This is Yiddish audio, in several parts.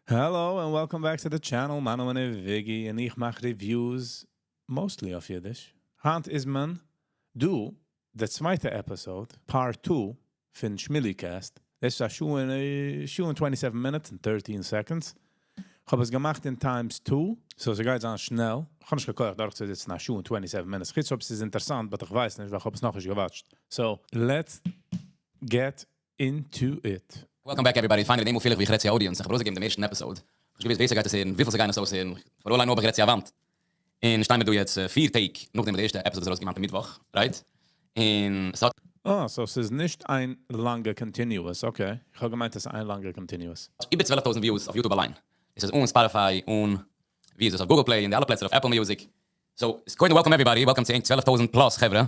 Hello and welcome back to the channel. מיין נאמען איז Viggy און איך מאך reviews mostly אויף אידיש. היינט איז מען דא, די צווייטע episode, part 2 פון ShmueliCast. דאס איז א שעה און 27 minutes and 13 seconds. איך האב עס געמאכט אין times 2, so עס גייט זיין שנעל. איך האב נישט קיין כח דורכצוזיצן א שעה און 27 minutes. חוץ אויב עס איז אינטערעסאנט, but איך ווייס נישט, ווייל איך האב עס נאכנישט גע watched. So, let's get into it. Welcome back, everybody. Finally, דעם פיל איך ווי איך רעד צו audience. איך האב ארויסגעגעבן דעם ערשטן episode. איך ווייס ווער ס'גייט עס הערן, וויפיל ס'גייען עס אויסהערן. For all I know האב איך גערעדט צו א וואנט. און שטיין מיר דא יעצט 4 טעג נאכדעם די ערשטע episode איז ארויסגעקומען מיטוואך, right? און עס האט Oh, so עס איז נישט איין לאנגע continuous, okay. איך האב געמיינט, עס איז איין לאנגע continuous. איבער 12.000 views אויף YouTube אליין. עס איז אן Spotify, און ווי איז עס, אויף Google Play, אין די אלע פלעצער, אויף Apple Music. So, it's going to welcome everybody. Welcome to 12.000 plus, חברה.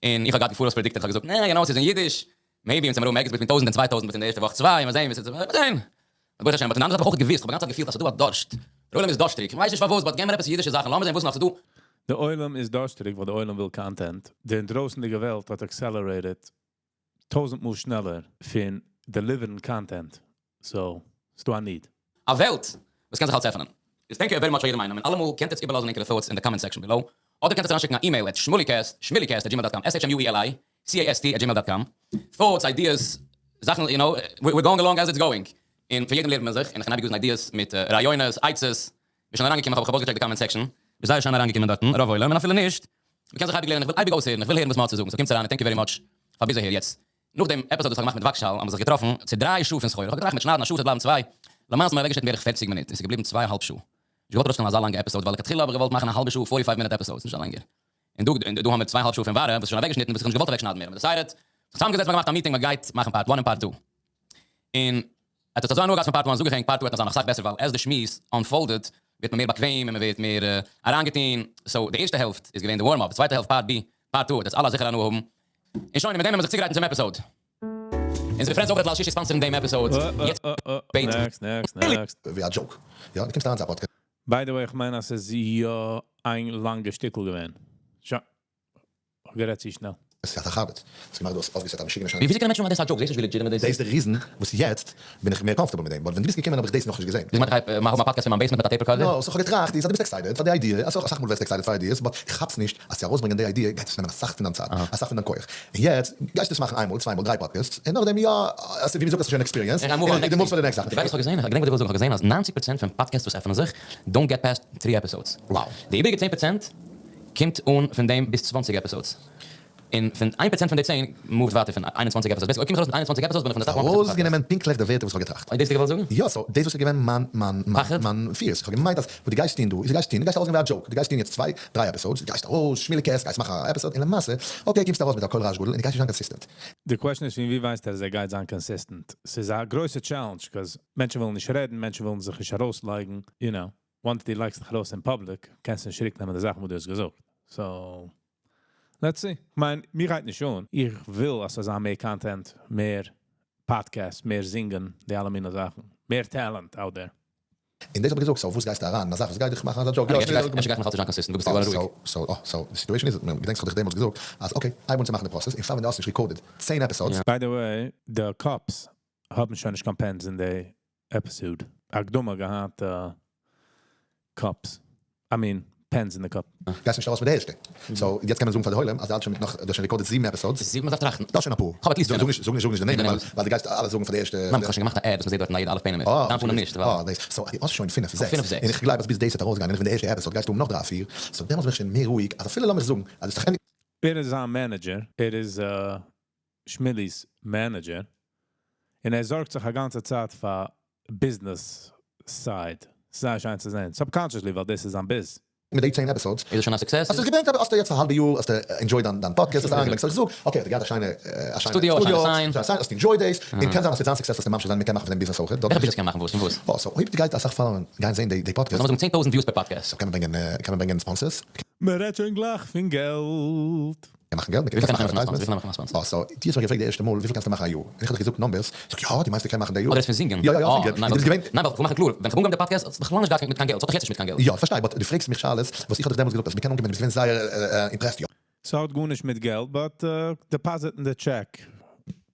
און איך האב געהאט פאראויס predicted, איך האב געזאגט, nah, עס איז אין אידיש. Maybe אונז האבן מיר between 1000 און 2000 מיט אין די ערשטע וואך צוויי, מיר זען, מיר זען. ברוך השם, but אן אנדערע זאך האב איך אויך געוואוסט, איך האב גאנץ צייט געפילט, אז ס'דא א דארשט. דער עולם איז דארשטיג. איך ווייס נישט פארוואס, but געב מיר עפעס אידישע זאכן. לאמיר זען, וואס נאך ס'דא. דער עולם איז דארשטיג, ווייל דער עולם וויל content. די דרויסנדיגע וועלט האט accelerated טויזנט מאל שנעלער פון delivering content. So, ס'דא א need. א וועלט, וואס קען זיך אלץ עפענען. איז thank you very much פאר יעדעם איינעם. און אלעמאל קענט איר איבערלאזן ענקערע thoughts in the comment section below. אדער קענט איר אריינשיקן אן email at shmuelicast, shmuelicast@gmail.com, shmuelicast@gmail.com. Thoughts, ideas, זאכן, we're going along as it's going. און פון יעדעם לערנט מען זיך, און איך קען אייביג ideas מיט רעיונות, עצות. מיר שוין אריינגעקומען, איך האב אויסגעטשעקט די comment section. מיר זייער שיין אריינגעקומען דארטן, רוב עולם, און אפילו נישט. מען קען זיך אייביג לערנען, איך וויל אייביג אויסהערן, איך וויל הערן, וואס מען האט צו זאגן. So קומטס אריין, thank you very much. פאר ביז אהער יעצט. נאך דעם episode, וואס איך האב געמאכט מיט וואגשאל, האבן מיר זיך געטראפן צו 3 שעה פון סחורה. איך האב געטראכט מיט שניידן א שעה, עס בלייבן צוויי. למעשה האבן מיר אוועקגעשניטן בערך 40 מינוט. עס איז געבליבן 2.5 שעה. איך געוואלט ארויסשטעלן אזא לאנגע episode, ווייל לכתחילה האב איך געוואלט מאכן א האלבע שעה, 45 minute episodes, נישט א לענגער. און דא האבן מיר 2.5 שעה פון ווארע, וואס איז שוין אוועקגעשניטן, וואס איך נישט געוואלט אוועקשניידן מער. מיר decided, זיך צוזאמגעזעצט, מיר געמאכט א meeting, מען גייט מאכן part 1 און part 2. און עס האט אזוי הנאה געהאט פון part 1, זאג איך ענק, part 2 וועט נאך זיין נאך אסאך בעסער, ווייל as די שמועס unfolded, ווערט מען מער באקוועם און מען ווערט מער אריינגעטון. So, די ערשטע העלפט איז געווען די warm-up, די צווייטע העלפט part B, part 2, דאס אלע זיכער הנאה האבן. און שוין, מיט דעם האבן מיר זיך צוגעגרייט צום episode. אונזערע friends over at ליל שישי sponsorן דעם episode. יעצט wait. Next, next, next. ווי א joke. יא, דו קומסט אריין צו א podcast. By the way, איך מיין, אז עס איז יא איין לאנגע שטיקל געווען. שוין. איך גערעדט צו שנעל. עס האט א habit. עס געמאכט דאס אויפגעסעט א משוגענע שיינע. ווי וויאזוי קענען מענטשן האבן דאס א joke? זעסט נישט ווי legitimate דאס דאס איז דער reason, וואס יעצט בין איך מער comfortable מיט דעם. But ווען דו ביסט געקומען, האב איך דאס נאך נישט געזען. דו מיינסט, איך מאך א podcast אין מיין basement מיט א tape recorder? No, so איך האב געטראכט, דו ביסט excited פאר די idea. אלזא, אסאך מאל ווערסטו excited פאר ideas, but איך כאפס נישט, אז צו ארויסברענגען די idea, גייט עס נעמען אסאך פון דיין צייט, אסאך פון דיין כח. און יעצט גייסטו עס מאכן איינמאל, צוויי מאל, דריי podcasts, און נאכדעם, יא, אלזא, ווי מ'זאגט, דאס איז שוין experience. איך move on און דו move for the next זאך. דו ווייסט וואס איך האב געזען? איך געדענק וואס דו ווילסט זאגן. איך האב געזען אז 90% פון podcasts וואס עפענען זיך don't get past 3 episodes. די איבעריגע 10% קומט אן פון דעם ביז 20 episodes. און פון 1% פון די 10 move ט ווייטער פון 21 episodes. Basically, אויב קום איך ארויס מיט 21 episodes, בין איך פון די top 1% פון ארויסגענומען פונקטליך די ווערטער וואס איך האב געטראכט. דאס דו געוואלט זאגן? יא, so דאס וואס איז געווען מיין פחד? מיין fears. איך האב געמיינט אז וואס דו גייסט טון דא, איז דו גייסט טון, דו גייסט ארויסגיין ווי א joke. דו גייסט טון יעצט צוויי, דריי episodes, דו גייסט ארויס, ShmueliCast, גייסט מאכן א episode, און למעשה, okay, קומסטו ארויס מיט א קול רעש גדול, און דו גייסט נישט זיין consistent. The question איז, ווי ווייסט ער, אז ער גייט זיין consistent? עס איז א גרויסע challenge, because מענטשן ווילן נישט רעדן, מענטשן ווילן זיך נישט ארויסלייגן. Once דו לייגסט דיך ארויס in public, קענסטו נישט צוריקנעמען די זאכן, וואס דו האסט געזאגט. So, let's see. איך מיין, מיר גייט נישט אן. איך וויל, אז עס זאל מער content, מער podcasts, מער זינגען, די אלע מיני זאכן. מער talent out there. און דאס האב איך געזאגט, so וואס גייסטו אריין? א זאך, וואס גייט דיך מאכן אזא joke? יא, איך גיי נאך אלץ זיין consistent, דו ביסט געווארן רואיג. So, the situation איז, געדענקסט, איך האב דיך דעמאלטס געזאגט, אז okay, הייב אן צו מאכן די process, און פאר ווען דו האסט נישט recorded 10 episodes. By the way, the cups האבן שוין נישט קיין pens אין די episode. הקדמה געהאט cups. I mean, pens in the cup. גייסט נישט ארויס מיט די ערשטע. So, יעצט קען מען זאגן פאר די עולם, אז דו האלטסט שוין מיט נאך, דו האסט שוין recorded זיבן episodes. זיבן, מ'דארף טראכטן. דאס שוין א פאר. איך האב at least זאג פינף. נישט, זאג נישט, זאג נישט די נעמען, ווייל דו גייסט אלע זאגן פאר די ערשטע. ניין, איך האב שוין געמאכט א ad, וואס מ'זעט דארט אין יעדע אלע פענעמער. דיין פנים נישט, ווייל אה, דאס. So, דו האסט שוין פינף, זעקס. פינף, זעקס. און איך גלייב, אז ביז דאס וועט ארויסגיין, און ווען די ערשטע episode גייסטו האבן נאך דריי, פיר. So, דעמאלטס בין איך שוין מער רואיג, אז אפילו לאמיר זאגן, אז עס איז דאך ער איז זיין manager. ער איז Shmueli's manager. און ער זארגט זיך א גאנצע צייט פאר business side. זייער שיין צו זען. Subconsciously, ווייל דאס איז זיין biz. מיט די 10 episodes. איז עס שוין א success? האסט עס געברענגט, אבער האסטו יעצט א האלבע יאר, האסטו enjoyed דיין podcast, האסטו אריינגעברענגט. So איך זאג, okay, האסטו געהאט א שיינע studio, א שיינע sign. Sign, האסט enjoyed דאס, און קען זיין אז ס'וועט זיין success, אז דו ממשיך זיין, מ'קען מאכן פון דעם business אויך. וועלכע business קען מען מאכן? וואס? פון וואס? Oh, so, אויב דו גייסט אסאך פאלן, גיין זען די podcast. לאמיר זאגן 10.000 views per podcast. So קען מען ברענגען sponsors. מען רעדט שוין גלייך פון געלט. קען מאכן געלט, וויפיל קען מאכן מען מאכן sponsors? וויפיל מאכן sponsors? Oh, so, דו האסט מיר געפרעגט די ערשטע מאל, וויפיל קענסטו מאכן א יאר? און איך האב דיך געזאגט numbers. זאג, יא, דו מיינסט, איך קען מאכן די יאר? אדער איז פון זינגען? יא, Oh, זינגען. ניין, און דו ביסט געווען ניין, ווייל איך וויל מאכן קלאר, ווען איך האב אנגעהויבן די podcast, האט בכלל נישט געהאט מיט קיין געלט. ס'האט דאך יעצט נישט מיט קיין געלט. יא, פארשטיי, but דו פרעגסט מיך שאלות, וואס איך האב דיך דעמאלטס געזאגט, אז מיר קענען אנקומען, דו ביסט געווען זייער impressed, יא. ס'האט גארנישט מיט געלט, but deposit in the check.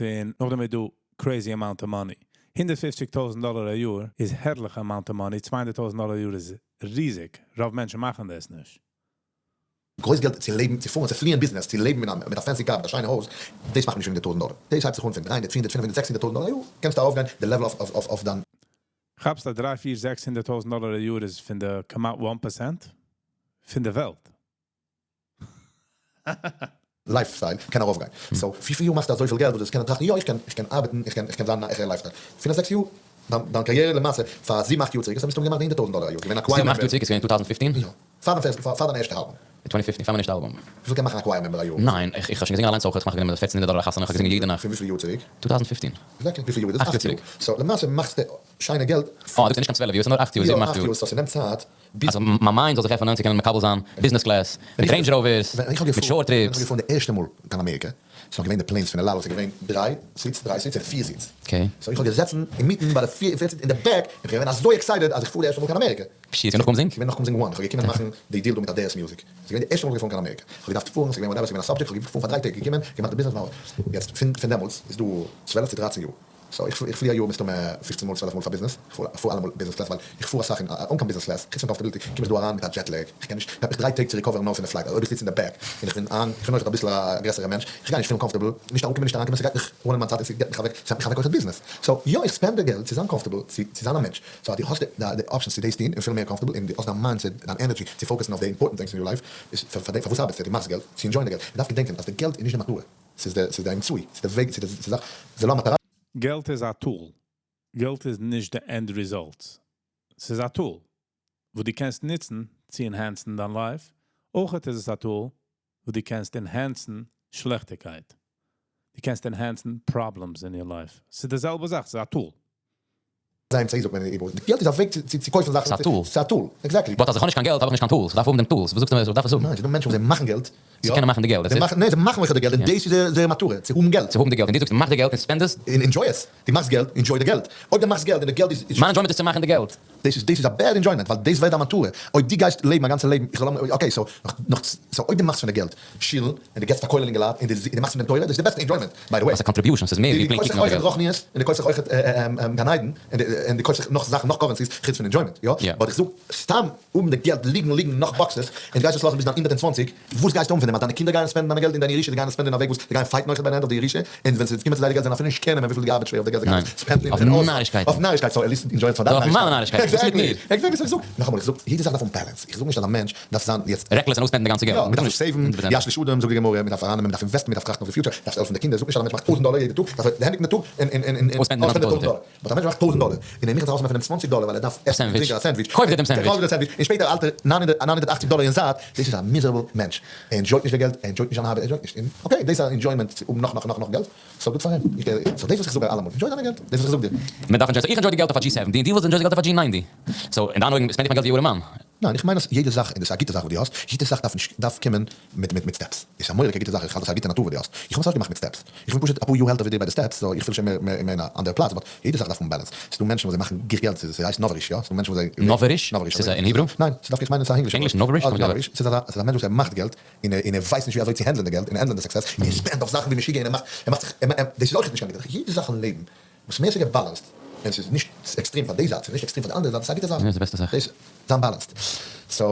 אויף, און נאכדעם איז דא crazy amount of money. 150,000 דאלער א יאר איז הערליכע amount of money, 200,000 דאלער א יאר איז ריזיג, רוב מענטשן מאכן דאס נישט. גרויס געלט צו לעבן, צו פארן, צו פליען business, צו לעבן אין א מיט א fancy car, מיט א שיינע הויז, דאס מאכט מען נישט 100,000 דאלער. דאס הייבט זיך אן פון 300, 400, 500, 600,000 דאלער א יאר, קענסטו ארויפגיין די level אויף דיין. כאפסט אז 3, 4, 600,000 דאלער א יאר איז פון די כמעט 1% פון די וועלט. lifestyle קען ארויפגיין. So וויפיל יאר מאכסטו אזויפיל געלט וואס דו קענסט טראכטן יא איך קען ארבעטן, איך קען זיין א העכערע lifestyle. 5, 6 יאר, דיין קאריערע למעשה פאר 7, 8 יאר צוריק האסטו מסתמא געמאכט 100,000 דאלער א יאר, געווען א choir 7, 8 יאר צוריק איז געווען 2015? יא. פאר דיין ערשטע אלבום. 2015, פאר מיין ערשטע אלבום. וויפיל קען מאכן א choir member א יאר? ניין, איך האב שוין געזינגען אליינס אויך, איך מאך גענומען 1400 דאלער א חתונה, איך האב געזינגען יעדע נאכט. פון וויפיל יאר צוריק? 2015. Exactly, וויפיל יאר איז דאס? 8 יאר צוריק. So למעשה מאכסטו שיינע געלט. אה, דו ביסט נישט קיין 12 יאר, ס'איז נאר 8 יאר, 7, 8 יאר. יא, 8 יאר, so ס'נעמט צייט ביז. אז מיין mind זאל זיך עפענען צו קענען מקבל זיין business class, מיט Range Rovers, מיט short trips. ווען איך האב געפארן די ערשטע מאל קיין אמעריקע, ס'איז נאך געווען די planes פון אל על, ס'איז געווען דריי seats, דריי seats און פיר seats. So איך האב געזעצן אינמיטן ביי די פיר seat אין די back, און איך בין געווען אזוי excited אז איך פאר די ערשטע מאל קיין אמעריקע. פשי, ס'איז געווען נאך קומזינג? ס'איז געווען נאך קומזינג one, איך האב געקומען מאכן די deal דא מיט אדערס Music. ס'איז געווען די ערשטע מאל איך בין געפארן קיין אמעריקע. איך האב געדארפט פארן, ס'איז געווען whatever, ס'איז געווען א subject, איך האב געפארן פאר 3 טעג, געקומען, געמאכט די ביזנעס, יעצט פון דעמאלטס איז דא 12 צו 13 יאר. So איך פלי א יאר מסתמא 15 מאל, 12 מאל פאר ביזנעס, איך פאר אלעמאל business class ווייל איך פאר אסאך אן קיין business class, חוץ פון comfortability קום איך דא אריין מיט א jet lag, איך קען נישט, נעמט מיך 3 טעג צו recover ן נאר פון די flight, אויב איך זיץ אין די back און איך בין אן, איך בין אויך אביסל א גרעסערע מענטש, איך גיי נישט פילן comfortable, נישט אראפקומען נישט אריינקומען, ס'גייט מיך רונען מיין צייט און ס'געט מיך אוועק, ס'נעמט מיך אוועק אויך ביזנעס, so יא איך spend די געלט צו זיין comfortable, צו זיין א מענטש, so אז דו האסט די options צו דאס טון און פילן מער comfortable און דו האסט דיין mindset, דיין energy צו focus ן אויף די important things אין your life, איז פארוואס ארבעטסטו? דו מאכסט געלט צו enjoy ען די געלט, מ'דארף געדענקען אז די געלט איז נישט די מטרה. ס'איז די אמצעי, ס'איז די וועג, ס'איז די זאך, ס'איז לא המטרה. געלט איז א tool. געלט איז נישט די end result. ס'איז א tool, וואו דו קענסט נוצן צו enhance ן דיין life. אויך איז עס א tool, וואו דו קענסט enhance ן שלעכטיגקייט. דו קענסט enhance ן problems in your life. ס'איז די זעלבע זאך, ס'איז א tool. זיין אמצעי זאגט מען אין היברו. די געלט איז א וועג צו קויפן זאכן. ס'איז א tool. ס'איז א tool, exactly. But אז איך האב נישט קיין געלט האב איך נישט קיין tools. איך דארף האבן דעם tools. וואס זאגסטו מיר איך דארף עס האבן? ניין, ס'איז דא מענטשן וואס זיי מאכן געלט. צו קענען מאכן די געלט, that's it. ניין, זיי מאכן אויך די געלט און דאס איז זייער מטרה, צו האבן געלט. צו האבן די געלט. און דו זאגסט מאך די געלט און spend עס. און enjoy עס. דו מאכסט געלט, enjoy די געלט. אויב דו מאכסט געלט און די געלט איז. מיין enjoyment איז צו מאכן די געלט. דאס איז א bad enjoyment, ווייל דאס ווערט דיין מטרה. אויב דו גייסט לעבן א גאנצע לעבן, איך זאל האבן, okay, so, נאך, so אויב דו מאכסט פון די געלט שילן, און דו געבסט פאר כולל אינגעלייט, און דו מאכסט פון דעם תורה, דאס איז די בעסטע enjoyment, by the way. ס'איז א contribution, ס'איז מער ווי plain קוקן אויף די געלט. דו קויפסט זיך אויכעט רוחניות, און דו קויפסט זיך אויכעט גן עדן, און דו קויפסט זיך נאך זאכן, נאך currencies, חוץ פון enjoyment, יא? But איך זאג, סתם האבן די געלט ליגן ליגן נאך boxes, און דו גייסט עס לאזן ביז דיין 120, וואס גייסטו האבן פון דעם? אז דיינע קינדער גייען spend ן דיינע געלט און דיינע ירושה, זיי גייען עס spend ן אין א וועג וואס זיי גייען fight ן אויכעט ביי די ענד אויף די ירושה, און ווען ס'וועט קומען צו זייער געלט זיי וועלן אפילו נישט קענען מער וויפיל די ארבעט שווער אויף די געלט זיי גייען עס spend ן אויף נארישקייטן. אויף נארישקייט, so at least enjoy עס פאר דיין אויף מיינע נארישקייטן, וואס איז מיט מיר? Exactly, so איך זאג, נאכאמאל איך זאג, יעדע זאך דארף האבן balance, איך זאג נישט אז א מענטש דארף זיין יעצט. Reckless און אויס spend ן די גאנצע געלט. יא, מ'דארף נישט save ן, ישליש אדם זאגט די גמרא, מ'דארף ארייננעמען, מ'דארף invest ן, מ'דארף טראכטן אויף די future, מ'דארף העלפן די קינדער, זאג נישט אז א מענטש מאכט 1000 דאלער יעדע טאג, דארף ער ענדיגן די טאג און אויס spend ן די גאנצע 1000 דאלער. But א מענטש מאכט 1000 דאלער, און ער מוז ארויסנעמען פון דעם 20 דאלער ווייל ער דארף עסן און טרינקען א sandwich, קויף דיר דעם sandwich. קויף דיר דעם sandwich, און שפעטער האלט ער 980 דאלער אין זייט, דאס איז א miserable מענטש, ער enjoy ט נישט די געלט, ער enjoy ט נישט זיין ארבעט, ער enjoy ט נישט, און okay, דאס איז א enjoyment צו האבן נאך נאך נאך נאך געלט, so גוט פאר אים, so דאס וואס איך זאג אלעמאל, enjoy דיינע געלט, דאס וואס איך זאג דיר. מען דארף enjoy ן, so איך enjoy די געלט אויף א G70 און דו ווילסט enjoy ן די געלט אויף א G90, so אין דיינע אויגן spend איך מיין געלט ווי ארעמאן. ניין, איך מיין אז יעדע זאך, און דאס איז א גוטע זאך וואס דו האסט, יעדע זאך דארף נישט, דארף קומען מיט steps. איז א מורא'דיגע גוטע זאך, איך האלט עס א גוטע נאטור וואס דו האסט. איך האב עס אויך געמאכט מיט steps. איך בין פשוט אפאר יאר עלטער ווי דיר ביי די steps, so איך פיל שוין מער מער אין א אנדערע פלאץ, but יעדע זאך דארף האבן balance. ס'איז דא מענטשן וואס זיי מאכן גיך געלט, ס'הייסט נאוועריש, יא? ס'איז דא מענטשן וואס זיי. נאוועריש? נאוועריש. ס'איז אין היברו? ניין, ס'איז דווקא, איך מיין עס איז א ענגלישע ענגליש, נאוועריש? אה, נאוועריש. ס'איז אזא, ס'איז א מענטש וואס ער מאכט געלט, און ער און ער ווייסט נישט ווי אזוי צו handle ן די געלט, און handle ן די success, און ער spend ט אויף זאכן ווי משוגע, און ער מאכט, ער מאכט זיך, ער, דאס איז אויך נישט קיין גוטע זאך. יעדע זאך אין לעבן וואס מער ס'איז גע balance ט, און ס'איז נישט עקסטרעם פאר די זייט, ס'איז נישט עקסטרעם פאר די אנדערע זייט, ס'איז א גוטע זאך. יא, ס'איז די בעסטע זאך. דאס זיין balanced. So,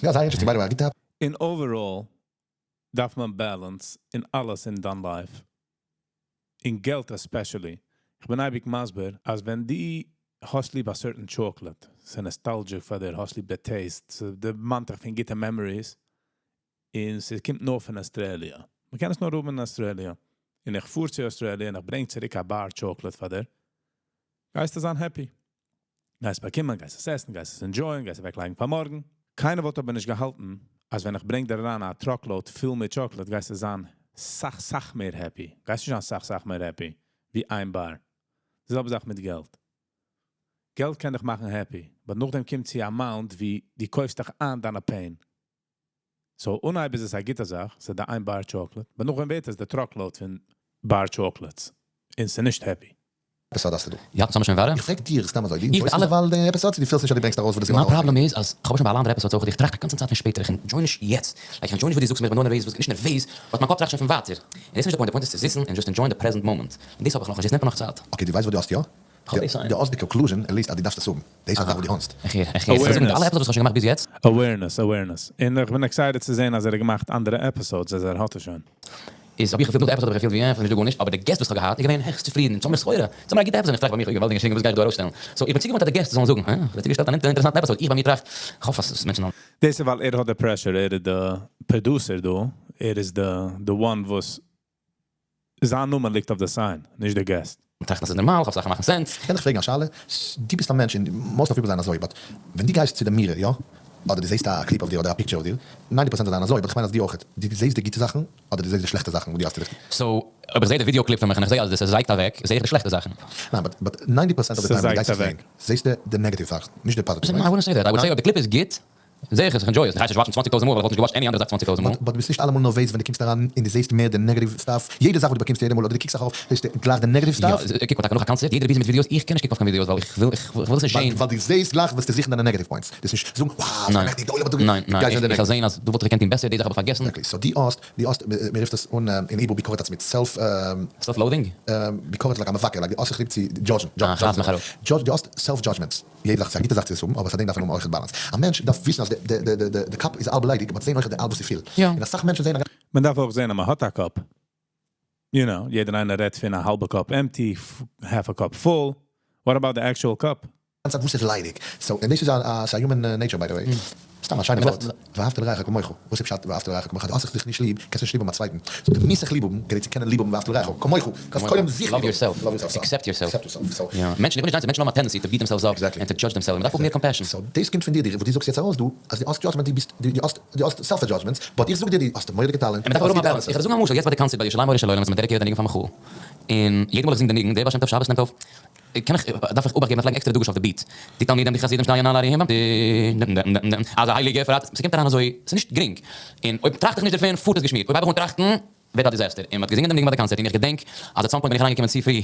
יא, זייער interesting, by the way, א גוטע. אין overall דארף מען balance אין אלעס אין דיין life. אין געלט especially. איך בין אייביג מסביר אז ווען דו האסט ליב א certain chocolate, ס'איז nostalgic פאר דיר, האסט ליב די taste, ס'דערמאנט דיך פון גוטע memories, און ס'קומט נאר פון אוסטראליע. מ'קען עס נאר האבן אין אוסטראליע. און איך פאר צו אוסטראליע און איך ברענג צוריק א bar chocolate פאר דיר, גייסטו זיין happy. גייסט באקומען, גייסט עס עסן, גייסט עס enjoy ען, גייסט אוועקלייגן פאר מארגן. קיינער וואלט אבער נישט געהאלטן, אז ווען איך ברענג דיר אריין א truckload פול מיט chocolate, גייסטו זיין סאך, סאך מער happy. גייסט נישט זיין סאך, סאך מער happy ווי איין bar. די זעלבע זאך מיט געלט. געלט קען דיך מאכן happy, but נאכדעם קומט צו א amount ווי דו קויפסט דיך איין דיינע pain. So, אנהייב איז עס א גוטע זאך, ס'איז די איין bar chocolate, but נאכדעם ווערט עס די truckload פון bar chocolates. און ס'איז נישט happy. Episode האסטו דא? יא, האט שוין ווארע? איך פרעג דיר סתם אזוי, דו איך enjoy סט אלע ווייל די episode, דו פילסט נישט אז דו ברענגסט ארויס וואס דו מיין האסט פראבלעם איז אז כ'האב שוין ביי אלע אנדערע episodes אויך, איך טראכט א גאנצע צייט פון שפעטער, איך enjoy נישט יעצט. Like איך enjoy נישט וואס דו זאגסט מיר, איך בין נאר נערוועז, וואס נישט נערוועז, but מיין קאפ טראכט שוין פון ווייטער. און דאס איז נישט די point, די point איז צו זיצן און just enjoy ען די present moment. און דאס האב איך נאכנישט, דאס נעמט מיר נאך צייט. Okay, דו ווייסט וואס דו האסט יא? כ'האב דאס איין. דו האסט די conclusion, at least אז דו דארפסט עס האבן. דאס איז א זאך וואס דו האסט. איך הער, איך הער. איך זאג אלע episodes וואס איך האב שוין געמאכט ביז יעצט. Awareness, awareness. און איך בין excited צו זען, אז ער האט געמאכט אנדערע episodes, אז ער האט עס שוין. איז האב איך געפילט נאך די episode האב איך געפילט ווי אה, כ'בין נישט דא גארנישט, אבער די guest וואס כ'האב געהאט איז געווען העכסט צופרידן, אונז האמיר סחורה, אונז האמיר א גוטע episode, און איך טראכט ביי מיר, אוי געוואלדיג געשריגן וואס גיי איך דא ארויסשטעלן, so איך בין צוגעוואוינט אז די guests זאלן זאגן, אה, כ'האב צוגעשטעלט אן אינטערעסאנטן episode, איך ביי מיר טראכט, כ'האף אז מענטשן זאלן. דאס איז ווייל ער האט די pressure, ער איז די producer דא, ער איז די the one וואס זיין נאמען ליגט אויף די sign, נישט די guest. טראכטן אז ס'איז נארמאל, כ'האף זאכן מאכן sense. קען איך פרעגן א שאלה? דו ביסט א מענטש און most of people זענען אזוי, but ווען דו גייסט צו די mirror יא? אדער דו זעסט א clip אויף דיר אדער א picture אויף דיר, 90 פראצענט זענען אזוי, but כ'מיין אז דו אויכעט, דו זעסט די גוטע זאכן אדער דו זעסט די שלעכטע זאכן וואס דו האסט ריכטיג? so אויב איך זעה די video clip פון מיך און איך זעה אז עס זייגט אוועק, זעה איך די שלעכטע זאכן. ניין but but 90 פראצענט of the time ווען דו גייסט עס זען, זעסטו די negative זאכן, נישט די positive, right? I wouldn't say that, I would say אויב די clip איז גוט, זעה איך עס, איך enjoy עס, איך הייס נישט watch ן 20 טויזנט מאל ווייל איך וואלט נישט גע watch ט any אנדערע זאך 20 טויזנט מאל. But דו ביסט נישט אלעמאל נערוועז ווען דו קומסט אריין און דו זעסט מער די negative stuff, יעדע זאך וואס דו באקומסט יעדע מאל אדער דו קוקסט זיך ארויף זעסטו גלייך די negative stuff. יא, קוק מ'טאקע נאך א קאנצערט, יעדער busy מיט videos, איך קען נישט קוקן אויף קיין videos ווייל איך וויל איך וויל עס נישט זעהן. ווייל דו זעסט גלייך וועסטו זוכן דיינע negative points, דו וועסט נישט זאגן wow ס'איז מעכטיג די עולם האט דא ניין ניין איך וועל זעהן אז דא וואלט איך געקענט טון בעסער, די זאך האב איך פארגעסן. Exactly, so דו האסט דו האסט מ'רופט עס אן אין היברו ביקורת עצמית, self Self loathing? ביקורת like א מבקר, like דו האסט זיך ליב צו judge ן, judge, דו האסט self judgments. יעדע זאך איז א גוטע זאך צו עס האבן, אבער פאר דעם דארף מען האבן אויכעט balance. א מענטש דארף וויסן אז די cup איז האלב ליידיג, but זען אויכעט די האלב וואס איז פיל. און אסאך מענטשן זעען א. מען דארף אויך זען אז מען האט א cup. You know, יעדער איינער רעדט פון א האלבע cup empty, half a cup full. What about the actual cup? גאנצע צייט וואס איז ליידיג. So, און דאס איז א ס'איז א human nature by the way. סתם א שיינע ווארט. ואהבת לרעך כמוך. וואס איז פשט ואהבת לרעך כמוך? דו האסט זיך נישט ליב, קענסט נישט ליב האבן א צווייטן. So דו מוזט זיך ליב האבן כדי צו קענען ליב האבן ואהבת לרעך כמוך. קענסט קודם זיך ליב האבן. Love yourself. Accept yourself. Accept yourself. So. יא. מענטשן, איך בין נישט דיין, מענטשן האבן א tendency to beat themselves up and to judge themselves. מ'דארף האבן מער compassion. So דאס קומט פון דיר, וואס דו זאגסט יעצט ארויס דא, אז דו האסט judgment, דו ביסט, דו האסט, דו האסט self judgments, but איך זאג דיר דו האסט א מורא'דיגע talent. און מ'דארף אבער האבן א balance. איך וועל זאגן א משל, יעצט ביי די קאנצערט ביי ירושלים אור של עולם איז מען dedicate ט א ניגון פאר מיכאל. און יעדע מאל איך זינג די ניגון, דער בעל שם טוב שבת נעמט אויף, קען איך, דארף איך אבאכט געבן, איך לייג עקסטערע דגוש אויף די beat. די תלמידים די חסידים שטייען אלע ארום ביים טיש, אזא הייליגע פרט, ס'קומט אריין אזוי, ס'איז נישט גרינג. און אויב טראכט איך נישט דערפון, פארט עס געשמירט. אויב הייב איך אן טראכטן, ווערט א disaster. און מ'האט געזינגען דעם ניגון ביי די קאנצערט, און איך געדענק אז at some point בין איך אריינגעקומען צו פרי,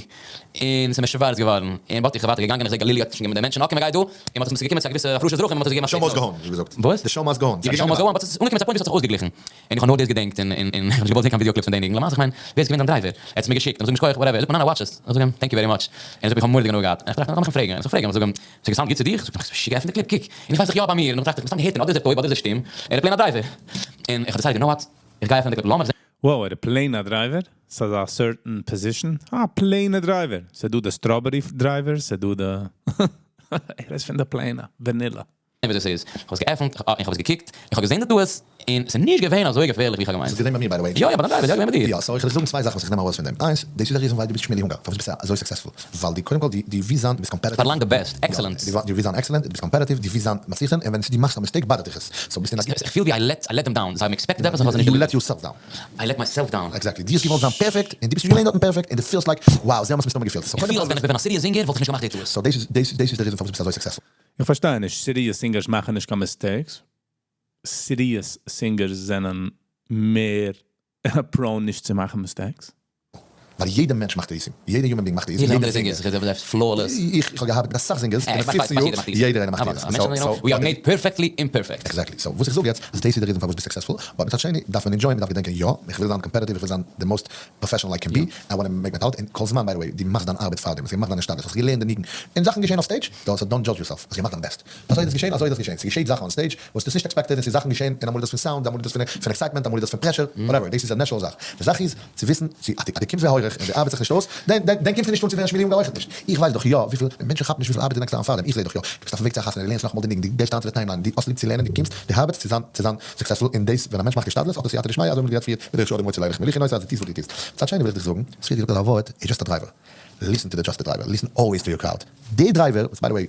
און ס'איז מיר שווארץ געווארן, און but איך בין ווייטער געגאנגען, איך זע גלילי האט שוין גענומען די מענטשן, okay מ'גייט דא, און מ'האט עס מ'איז געקומען צו א געוויסע הפרשת דרכים, און מ'האט עס געגעבן א show must go on, האסט געזאגט. וואס? The show must go on. די show must go on, but ס'איז אנגעקומען צו א point ווי ס'האט זיך אויסגעגליכן. און איך האב נאר דאס געדענקט און און איך האב נישט געוואלט זען קיין video clips פון די ניגון, למעשה איך מיין ווער איז געווען דיין driver? ער האט עס מיר געשיקט און איך זאג אים שכוח whatever, ער זאגט מיר ניין ניין watch עס, איך זאג אים thank you very much, און ער זאגט מיר איך האב מורא'דיג הנאה געהאט, און איך טראכט לאמיך אים פרעגן, און איך פרעג אים איך זאג אים ס'האט גע sound ט גוט צו דיך? זאגט ער מיך משוגע עפן די clip קוק, און איך ווייס דאך יא ביי מיר, און איך טראכט איך מסתם געהערט אים אדער איז ער טויב אדער איז ער שטום, ער איז plain א driver, און איך האב decided you know what, איך גיי עפענען די clip לאמיך זען. Wow ער איז plain א driver? ס'איז א certain position? א plain ע driver! ס'דא די strawberry driver, ס'דא די ער איז פון די plain ע, vanilla. ווי דאס איז, איך האב עס געעפנט און איך האב עס געקוקט, איך האב געזען די טעות, און ס'איז נישט געווען אזוי געפערליך ווי איך האב געמיינט. ס'איז געווען ביי מיר by the way. יא יא ביי דיין driver, יא געווען ביי דיר. יא, so איך וועל דיך זאגן צוויי זאכן וואס איך נעם ארויס פון דעם. איינס, דאס איז א reason ווייל דו ביסט שמילי הונגער, פארוואס ביסטו אזוי successful? ווייל דו קודם כל דו דו ווילסט זיין, דו ביסט competitive. פארלאנג די best, excellence. יא, דו ווילסט זיין excellent, דו ביסט competitive, דו ווילסט זיין מצליח זיין, און ווען דו מאכסט א mistake bother ט דיך עס. So ביסט אין א. איך פיל ווי I let I let them down, זיי האבן expected עפעס, איך האב זיי נישט You let delivered. yourself down. I let myself down. Exactly, דו האסט געוואלט זיין perfect, און דו ביסט נישט געווען דארטן perfect, און דו פילסט like, wow, זיי האבן עס מסתמא געפילט. So איך קודם פיל כל. אז ווען איך בין געווען א serious זינגער וואלט איך נישט געמאכט די טעות. So דאס איז דאס איז די reason פארוואס דו ביסט אזוי successful. איך פארשטיי נישט, serious singers מאכן נישט קיין mistakes? Serious singers זענען מער prone נישט צו מאכן mistakes? ווייל יעדע מענטש מאכט טעותים, יעדע human being מאכט טעותים, יעדע יעדע אנדערע זינגער. זינגער איז flawless. איך האב געהאט אסאך זינגערס אין די 15 יאר, יעדער איינער מאכט טעותים. We are made perfectly imperfect. Exactly, so וואס איך זאג יעצט אז דאס איז די reason פארוואס ביסט successful, but מצד שני דארף מען enjoy ען, מ'דארף געדענקען יא, איך וויל זיין competitive, איך וויל זיין די most professional I can be, I wanna make my talent, און כל זמן by the way דו מאכסט דיין ארבעט פארדעם, האסט געמאכט דיין השתדלות, האסט געלערנט די ניגון, און זאכן געשען אויף stage, דא so don't judge yourself, האסט געמאכט דיין best, אזוי איז דאס געשען, אזוי איז דאס געשען, ס'געשעט זאכן on stage וואס דו האסט נישט expected, און ס'איז זאכן געשען, און אמאל איז דאס פון sound, אמאל איז דאס פון excitement, אמאל איז דאס פון pressure, whatever, דאס איז א natural זאך, די זאך איז צו וויסן צו אז דו קומסט ווי הויעך און דו ארבעטסט זיך נישט אויס, דען דען דען קומסטו נישט אן צו ווערן שמילי אונגאר אויכעט נישט, איך ווייס דאך יא וויפיל, מענטשן כאפן נישט וויפיל ארבעט דו לייגסט אריין פארדעם, איך זע דאך יא, דו ביסט אויפן וועג צו א חתונה, דו לערנסט נאכאמאל די ניגון, דו גייסט אריין צו די timeline, דו האסט ליב צו לערנען, דו קומסט, דו ארבעטסט צו זיין צו זיין successful, און דאס ווען א מענטש מאכט השתדלות האט ער סייעתא דשמיא, אזוי האבן מיר גערעדט פריער, בדרך שאדם מוצא לילך מוליכין אותו, אז דו טוסט וואס דו טוסט. מצד שני וויל איך דיך זאגן, ס'ווערט געזאגט אזא ווארט, איז just a driver. Listen to the just a driver, listen always to your crowd. די driver, וואס by the way,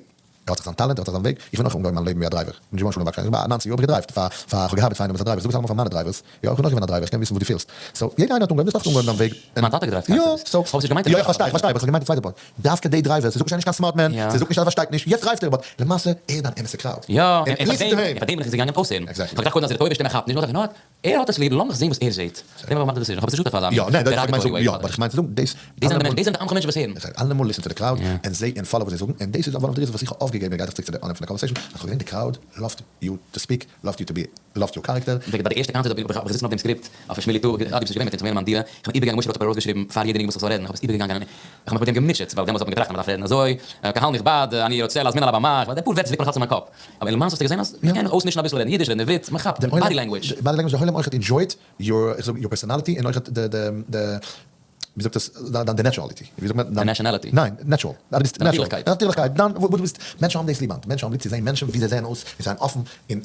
ער האט זיך זיין talent, ער האט זיך זיין וועג, איך בין אויך אנגעהויבן מיין לעבן ווי א driver, כ'בין נישט געווארן שלום וואגשאהל, איך בין ביי 90 יאר האב איך גע drive ט, פאר פאר כ'האב געארבעט פאר איינעם אלס א driver, איך זאג עס אלעמאל פאר מיינע drivers, יא איך בין אויך געווען א driver, איך קען וויסן וואס דו פילסט, so יעדער איינער האט אנגעהויבן, דו האסט אויך אנגעהויבן דיין וועג, מיין טאטע האט גע drive ט יא, קארס, so, כ'האב עס נישט געמיינט יא איך פארשטיי, איך פארשטיי, אבער איך האב געמיינט די צווייטע part, דווקא די drivers, זיי זאגן נישט ער איז נישט קיין smart man, זיי זאגן נישט אז ער פארשטייט נישט, יעצט drive ט ער, but למעשה ער איז דיין אמת'ע crowd, יא, און און listen to him. פארדעם בין איך נישט געגאנגען אויסהערן, Exactly. כ'האב געטראכט קודם אז ער איז טויב, שטימע כאפט נישט, נאר זאג איך, נאר. ער האט עס ליב, לאמיך זען וואס ער זעט. דעם האב איך געמאכט די decision, איך האב עס נישט געזאגט אויף אזא יא, ניין, דאס מיין derogatory יא, way. but איך מיין צו זאגן, דאס דאס זענען די מענטשן, דאס זענען די עמך מענטשן וואס הערן. איך זאג אלעמאל listen to the crowd, און זע און follow וואס זיי זאגן, און דאס איז one of the reasons וואס איך האב אויפגעגעבן, גייט דאך צוריק צו די אנהייב פון די conversation, אז איך האב געזען די crowd loved you to speak, loved you to be, loved your character. ביי די ערשטע קאנצערט האב איך געזיצן אויף דעם script אויף שמילי טאג, אה דו ביסט נישט געווען מיט אונז, כ'בין געווען אין מיין דירה, איך בין איבערגעגאנגען משה האט ארויסגעשריבן פאר יעדע ניגון וואס איך זאל רעדן, איך האב עס איבערגעגאנגען און איך האב מיך מיט דעם געמוטשעט, ווייל דעמאלטס האט מען געטראכט אז מען דארף רעדן אזוי, קהל נכבד, אני רוצה להזמין על הבמה, כ'ווייס די פאר ווערטער ליגט מיר נאך אלץ אין מיין קאפ, אבער למעשה האסטו געזען אז מען קען אויסמישן אביסל רעדן אידיש רעדן עברית, מען כאפט body language. Body language, די עולם אויכעט enjoyed your, איך זאג your personality און אויכעט די די די ווי זאגט עס דיין די naturality, ווי זאגט מען? די nationality. ניין, natural, דו ביסט natural, נאטירליכקייט. נאטירליכקייט, דיין וואס דו ביסט, מענטשן האבן דאס ליב היינט, מענטשן האבן ליב צו זען מענטשן ווי זיי זעען אויס, און זיין אפן און.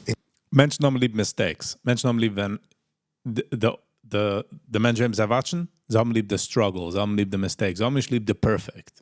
מענטשן האבן ליב mistakes. מענטשן האבן ליב ווען די מענטשן וועם זיי watch ן, זיי האבן ליב די struggle, זיי האבן ליב די mistakes, זיי האבן נישט ליב די perfect.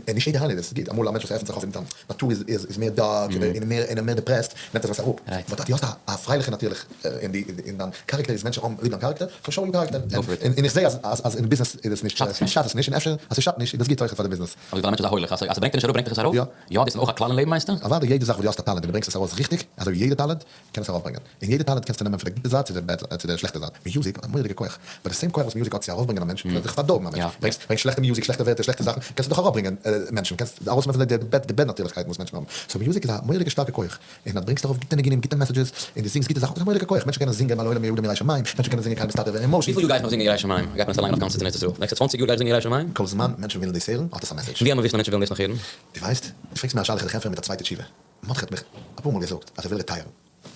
און נישט יעדער איינער איז גוט, אמאל א מענטש וואס עפנט זיך אויף אין זיין נאטור איז מער dark און מער און מער depressed, נעמט ער עס אראפ, but אז דו האסט א פרייליכע נאטירליך אין די אין דיין character איז מענטשן האבן ליב דיין character, so show your character, און איך זעה אז אז אין ביזנעס איז עס נישט, שאדט עס נישט, און אפשר אז ס'שאדט נישט איז דאס גוט אויכעט פאר די ביזנעס. אבער ווייל א מענטש איז א הולך, אז ס'ברענגט ער נישט אראפ ברענגט ער עס ארויף? יא, דאס איז אויך א כלל אין לעבן מיינסטו? אוודאי, יעדע זאך וואס דו האסט א טאלענט און דו ברענגסט עס ארויס ריכטיג, אזוי ווי יעדע טאלענט, קען עס ארויפברענגען. און יעדע טאלענט קענסטו נעמען פון די גוטע זייט צו די bad צו די שלעכטע זייט. Music האט א מורא'דיגע כח. But די same כח וואס music האט צו ארויפברענגען א מענטש, קען זיך פארדארבן א מענטש. ברענגסט ברענגסט שלעכטע music, שלעכטע ווערטער, שלעכטע זאכן, קענסטו דאך אראפברענגען מענטשן, קענסט ארויסנעמען פון זיי די bad די bad נאטירליכקייטן וואס מענטשן האבן. So music איז א מורא'דיגע שטארקע כח. און אז ברענגסט ארויף גוטע ניגונים, גוטע messages, און דו זינגסט גוטע זאכן, איז א מורא'דיגע כח. מענטשן קענען זינגען על העולם יהא אדם ירא שמים, מענטשן קענען זינגען קל מסתתר ווען emotion. וויפיל יאר גייט מען זינגען ירא שמים? גייט מען עס אליין אויף קאנצערט אין ארץ ישראל? נעקסטע 20 יאר גייט זינגען ירא שמים? כל זמן מענטשן ווילן דאס הערן, האט עס א message. ווי האט מען וויסן אז מענטשן ווילן דאס נאך הערן? דו ווייסט? דו פרעגסט מיר א שאלה איך וועל דיך ענטפערן מיט א צווייטע תשובה. מרדכי האט מיך אפאר מאל געזאגט אז ער וויל retire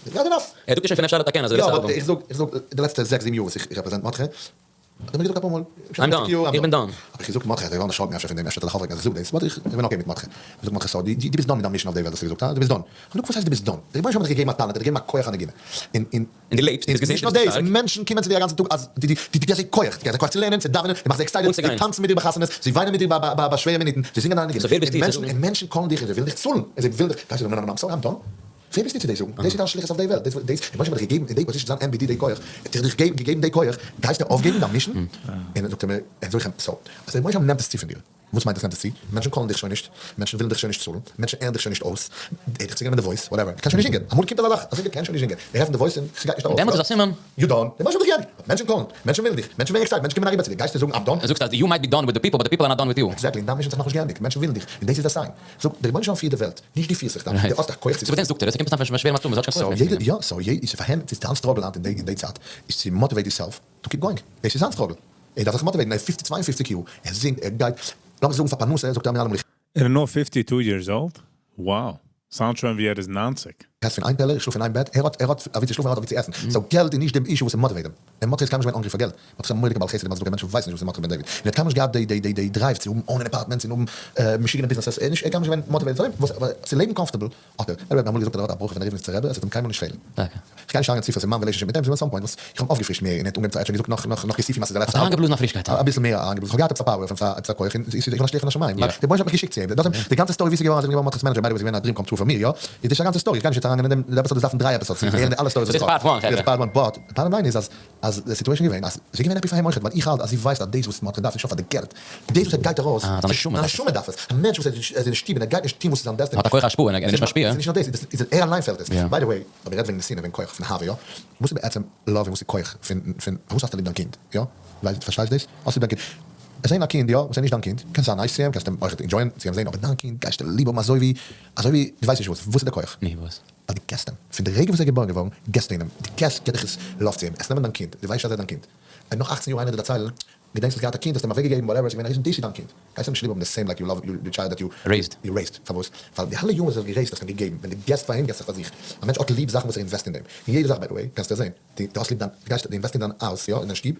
ן. גראדע enough. ער זאגט דיר שוין פון אפשר לתקן אז ער וויל יא עס אבער איך זאג איך זאג די לעצטע זעקס זיבן יאר וואס איך represent מרדכי האט ער מיר געזאגט אפאר מאל I'm done, איך בין done. האב איך געזאגט מרדכי אז ער איז געווארן דערשראקן אפשר פון דעם אפשר האט ער זיך אויפרעגן אז איך זאג דאס but איך בין okay מיט מרדכי. איך זאג מרדכי so דו ביסט done מיט דיין mission אויף די וועלט האסטו געזאגט הא? דו ביסט done. איך זאג וואס הייסט דו ביסט done? דער רבונו של עולם האט דיך געגעבן א טאלענט ער האט דיך געגעבן א כח הנגינה און און און דו לעבסט, דו ביסט געזונט, נישט נאר דו ביסט דאס, שטארק. מענטשן קומען צו דיר א גאנצן טאג אז דו דו גיבסט זיי כח, דו גיבסט זיי כח צו לערנען, צו דאווענען, דו מאכסט זיי excited, זיי טאנצן מיט דיר ביי חתונות, זיי וויינען מיט דיר ביי שווערע מינוטן, זיי זינגען דיינע ניגונים, So ווער ביסטו צו זאגן? און מענטשן call ן דיך און זיי ווילן דיך צאלן, און זיי ווילן דיך, גייסטו זאגן ניין ניין ניין I'm sorry I'm done? ווער ביסטו צו דאס זאגן? דאס איז דיין שליחות אויף די וועלט, דאס דאס, רבונו של עולם האט דיך געגעבן אין די position צו זיין MBD די כח, האט דיך געגעבן די כח, גייסטו אויפגעבן דיין mission? און זאגט ער מיר, און זאג איך אים, so, אז דער רבונו של עולם נעמט עס צו פון דיר. וואס מיינט עס נעמט עס צו? מענטשן call ן דיך שוין נישט, מענטשן ווילן דיך שוין נישט צאלן, מענטשן הערן דיך שוין נישט אויס, ער האט דיך צוגענומען די voice, whatever, דו קענסט שוין נישט זינגען, אמאל קומט אזא זאך, א זינגער קען שוין נישט זינגען, ער עפנט די voice און ס'גייט נישט ארויס, דעמאלטס איז א סימן. You done, די מענטשן האבן דיך געענדיגט, but מענטשן call ן, מענטשן ווילן דיך, מענטשן ווערן excited, מענטשן קומען אריבער צו דיר, גייסטו זאגן I'm done? זאגסט אז you might be done with the people but the people are not done with you. Exactly, דיין mission האט זיך נאכנישט געענדיגט, מענטשן ווילן דיך, און דאס איז א sign. זאג, דער רבונו של עולם פירט די וועלט, נישט דו פירסט זיך דיין, דו האסט א כח צו. So וואס דען זאגט ער? עס קומט סתם פון שווערע מצבים, עס האט קיין כח מער צו זינגען. יא, so יעדע, ס'איז פאר אים, ס'איז דיין struggle היינט אין די צייט, איז צו motivate yourself to keep going, דאס איז זיין struggle. ער דארף זיך motivate ן, ער איז 50 52 יאר, ער זינגט, ער גייט, לאמיר זאגן פאר פרנסה, זאגט ער מיר אלעמאל איך. ער איז נאר 52 years old? Wow. Sound שוין ווי ער איז 90. עס פון איין טעלער, איך שלאף אין איין בעט, ער האט, ער האט אוואו צו שלאפן, ער האט אוואו צו עסן, so געלט איז נישט די issue וואס motivate אים, און מרדכי איז קיינמאל נישט געווען hungry פאר געלט, מרדכי איז א מורא'דיגע בעל חסד, די מצדיקה מענטשן ווייסן נישט וואס איז מרדכי בן דוד, און ער האט קיינמאל נישט געהאט די די די drive צו האבן own ען apartments און האבן משוגענע ביזנעסעס, ער איז נישט, ער איז קיינמאל נישט געווען motivated פאר דעם, וואס, אבער צו לעבן comfortable האט ער, ער האט אמאל געזאגט אז ער האט א ברכה פון ריבניצער רבי, עס וועט אים קיינמאל נישט פעלן. איך גיי נישט אריין צופיל, ס'איז מיין relationship מיט אים, ס'איז געווען some point וואס איך האב אים אויפגעפרישט מער און ער האט אנגעהויבן צו, ער האט שוין געזאגט נאך נאך נאך כיסופים אז ס'איז די לעצטע האסט אריינגעבלאזן א פרישקייט. אביסל מער אריינגעבלאזן, איך האב געהאט עפעס א power, עפעס א עפעס א כח, און איך בין א שליח פון השמים, ווייל דער רבונו של עולם האט מיך געשיקט צו אים, דאס די גאנצע story ווי ס'איז געווארן אז איך בין געווארן מרדכי'ס manager, by the way ס'איז געווען א dream come true פאר מיר, יא, איז דאס א גאנצע story, איך גיי נישט יעצט אריינגיין אין דעם, די episode איז דארפן דריי episodes צו הערן די אלע stories דאס איז part one חברה. דאס איז part one, but די bottom line איז אז אז די situation איז געווען אז זי איז געווען happy פאר אים אויכעט, ווייל איך האלט אז זי ווייסט אז דאס וואס מרדכי דארף איז נישט נאר פאר די געלט, דאס וואס ער גייט ארויס, זיין נשמה זיין נשמה דארף עס, א מענטש וואס איז אין שטוב און ער גייט נישט טון וואס איז זיין destiny, האט א כח השפעה און ער איז נישט משפיע. ס'איז נישט נאר דאס, איז ער אליין פעלט עס, by the way, אויב מ'רעדט וועגן נתינה, וועגן כח פון אהבה, יא, וואס איז בעצם love און וואס איז כח פון פון פארוואס האסטו ליב דיין קינד, יא, ווייסט פארשטייסט דאס, האסט ליב דיין קינד, עס זען א קינד, יא, וואס איז נישט דיין קינד, קענסט זיין nice צו אים, קענסט אים אויכעט enjoy ען צו אים זען, אבער דיין קינד גייסטו ליב האבן אזוי ווי, אזוי ווי, דו ווייסט נישט וואס, וואס איז די כח? ני, וואס? ווייל דו געסט אים, פון די רגע וואס ער איז געבוירן געווארן, געסטו אים, דו געסט געטליכעס love צו אים, עס נעמען דיין קינד, דו ווייסט אז ער איז דיין קינד, און נאך 18 יאר איינער דיר דערציילן, געדענקסט האסט געהאט א קינד, האסט אים אוועקגעגעבן, whatever, עס איז געווען א ריזן דישי דיין קינד, גייסט אים נישט ליב האבן the same like you love your child that you raised. You raised, פארוואס? ווייל די אלע יארן וואס ער האט גע raised האסטו אים געגעבן, ווען דו געסט פאר אים געסטו פאר זיך, א מענטש האט ליב זאכן וואס ער invest אין דעם, און יעדע זאך by the way, קענסטו עס זען, דו האסט ליב דיין, דו גייסט, דו invest אין דיין הויז, יא, אין דיין שטוב,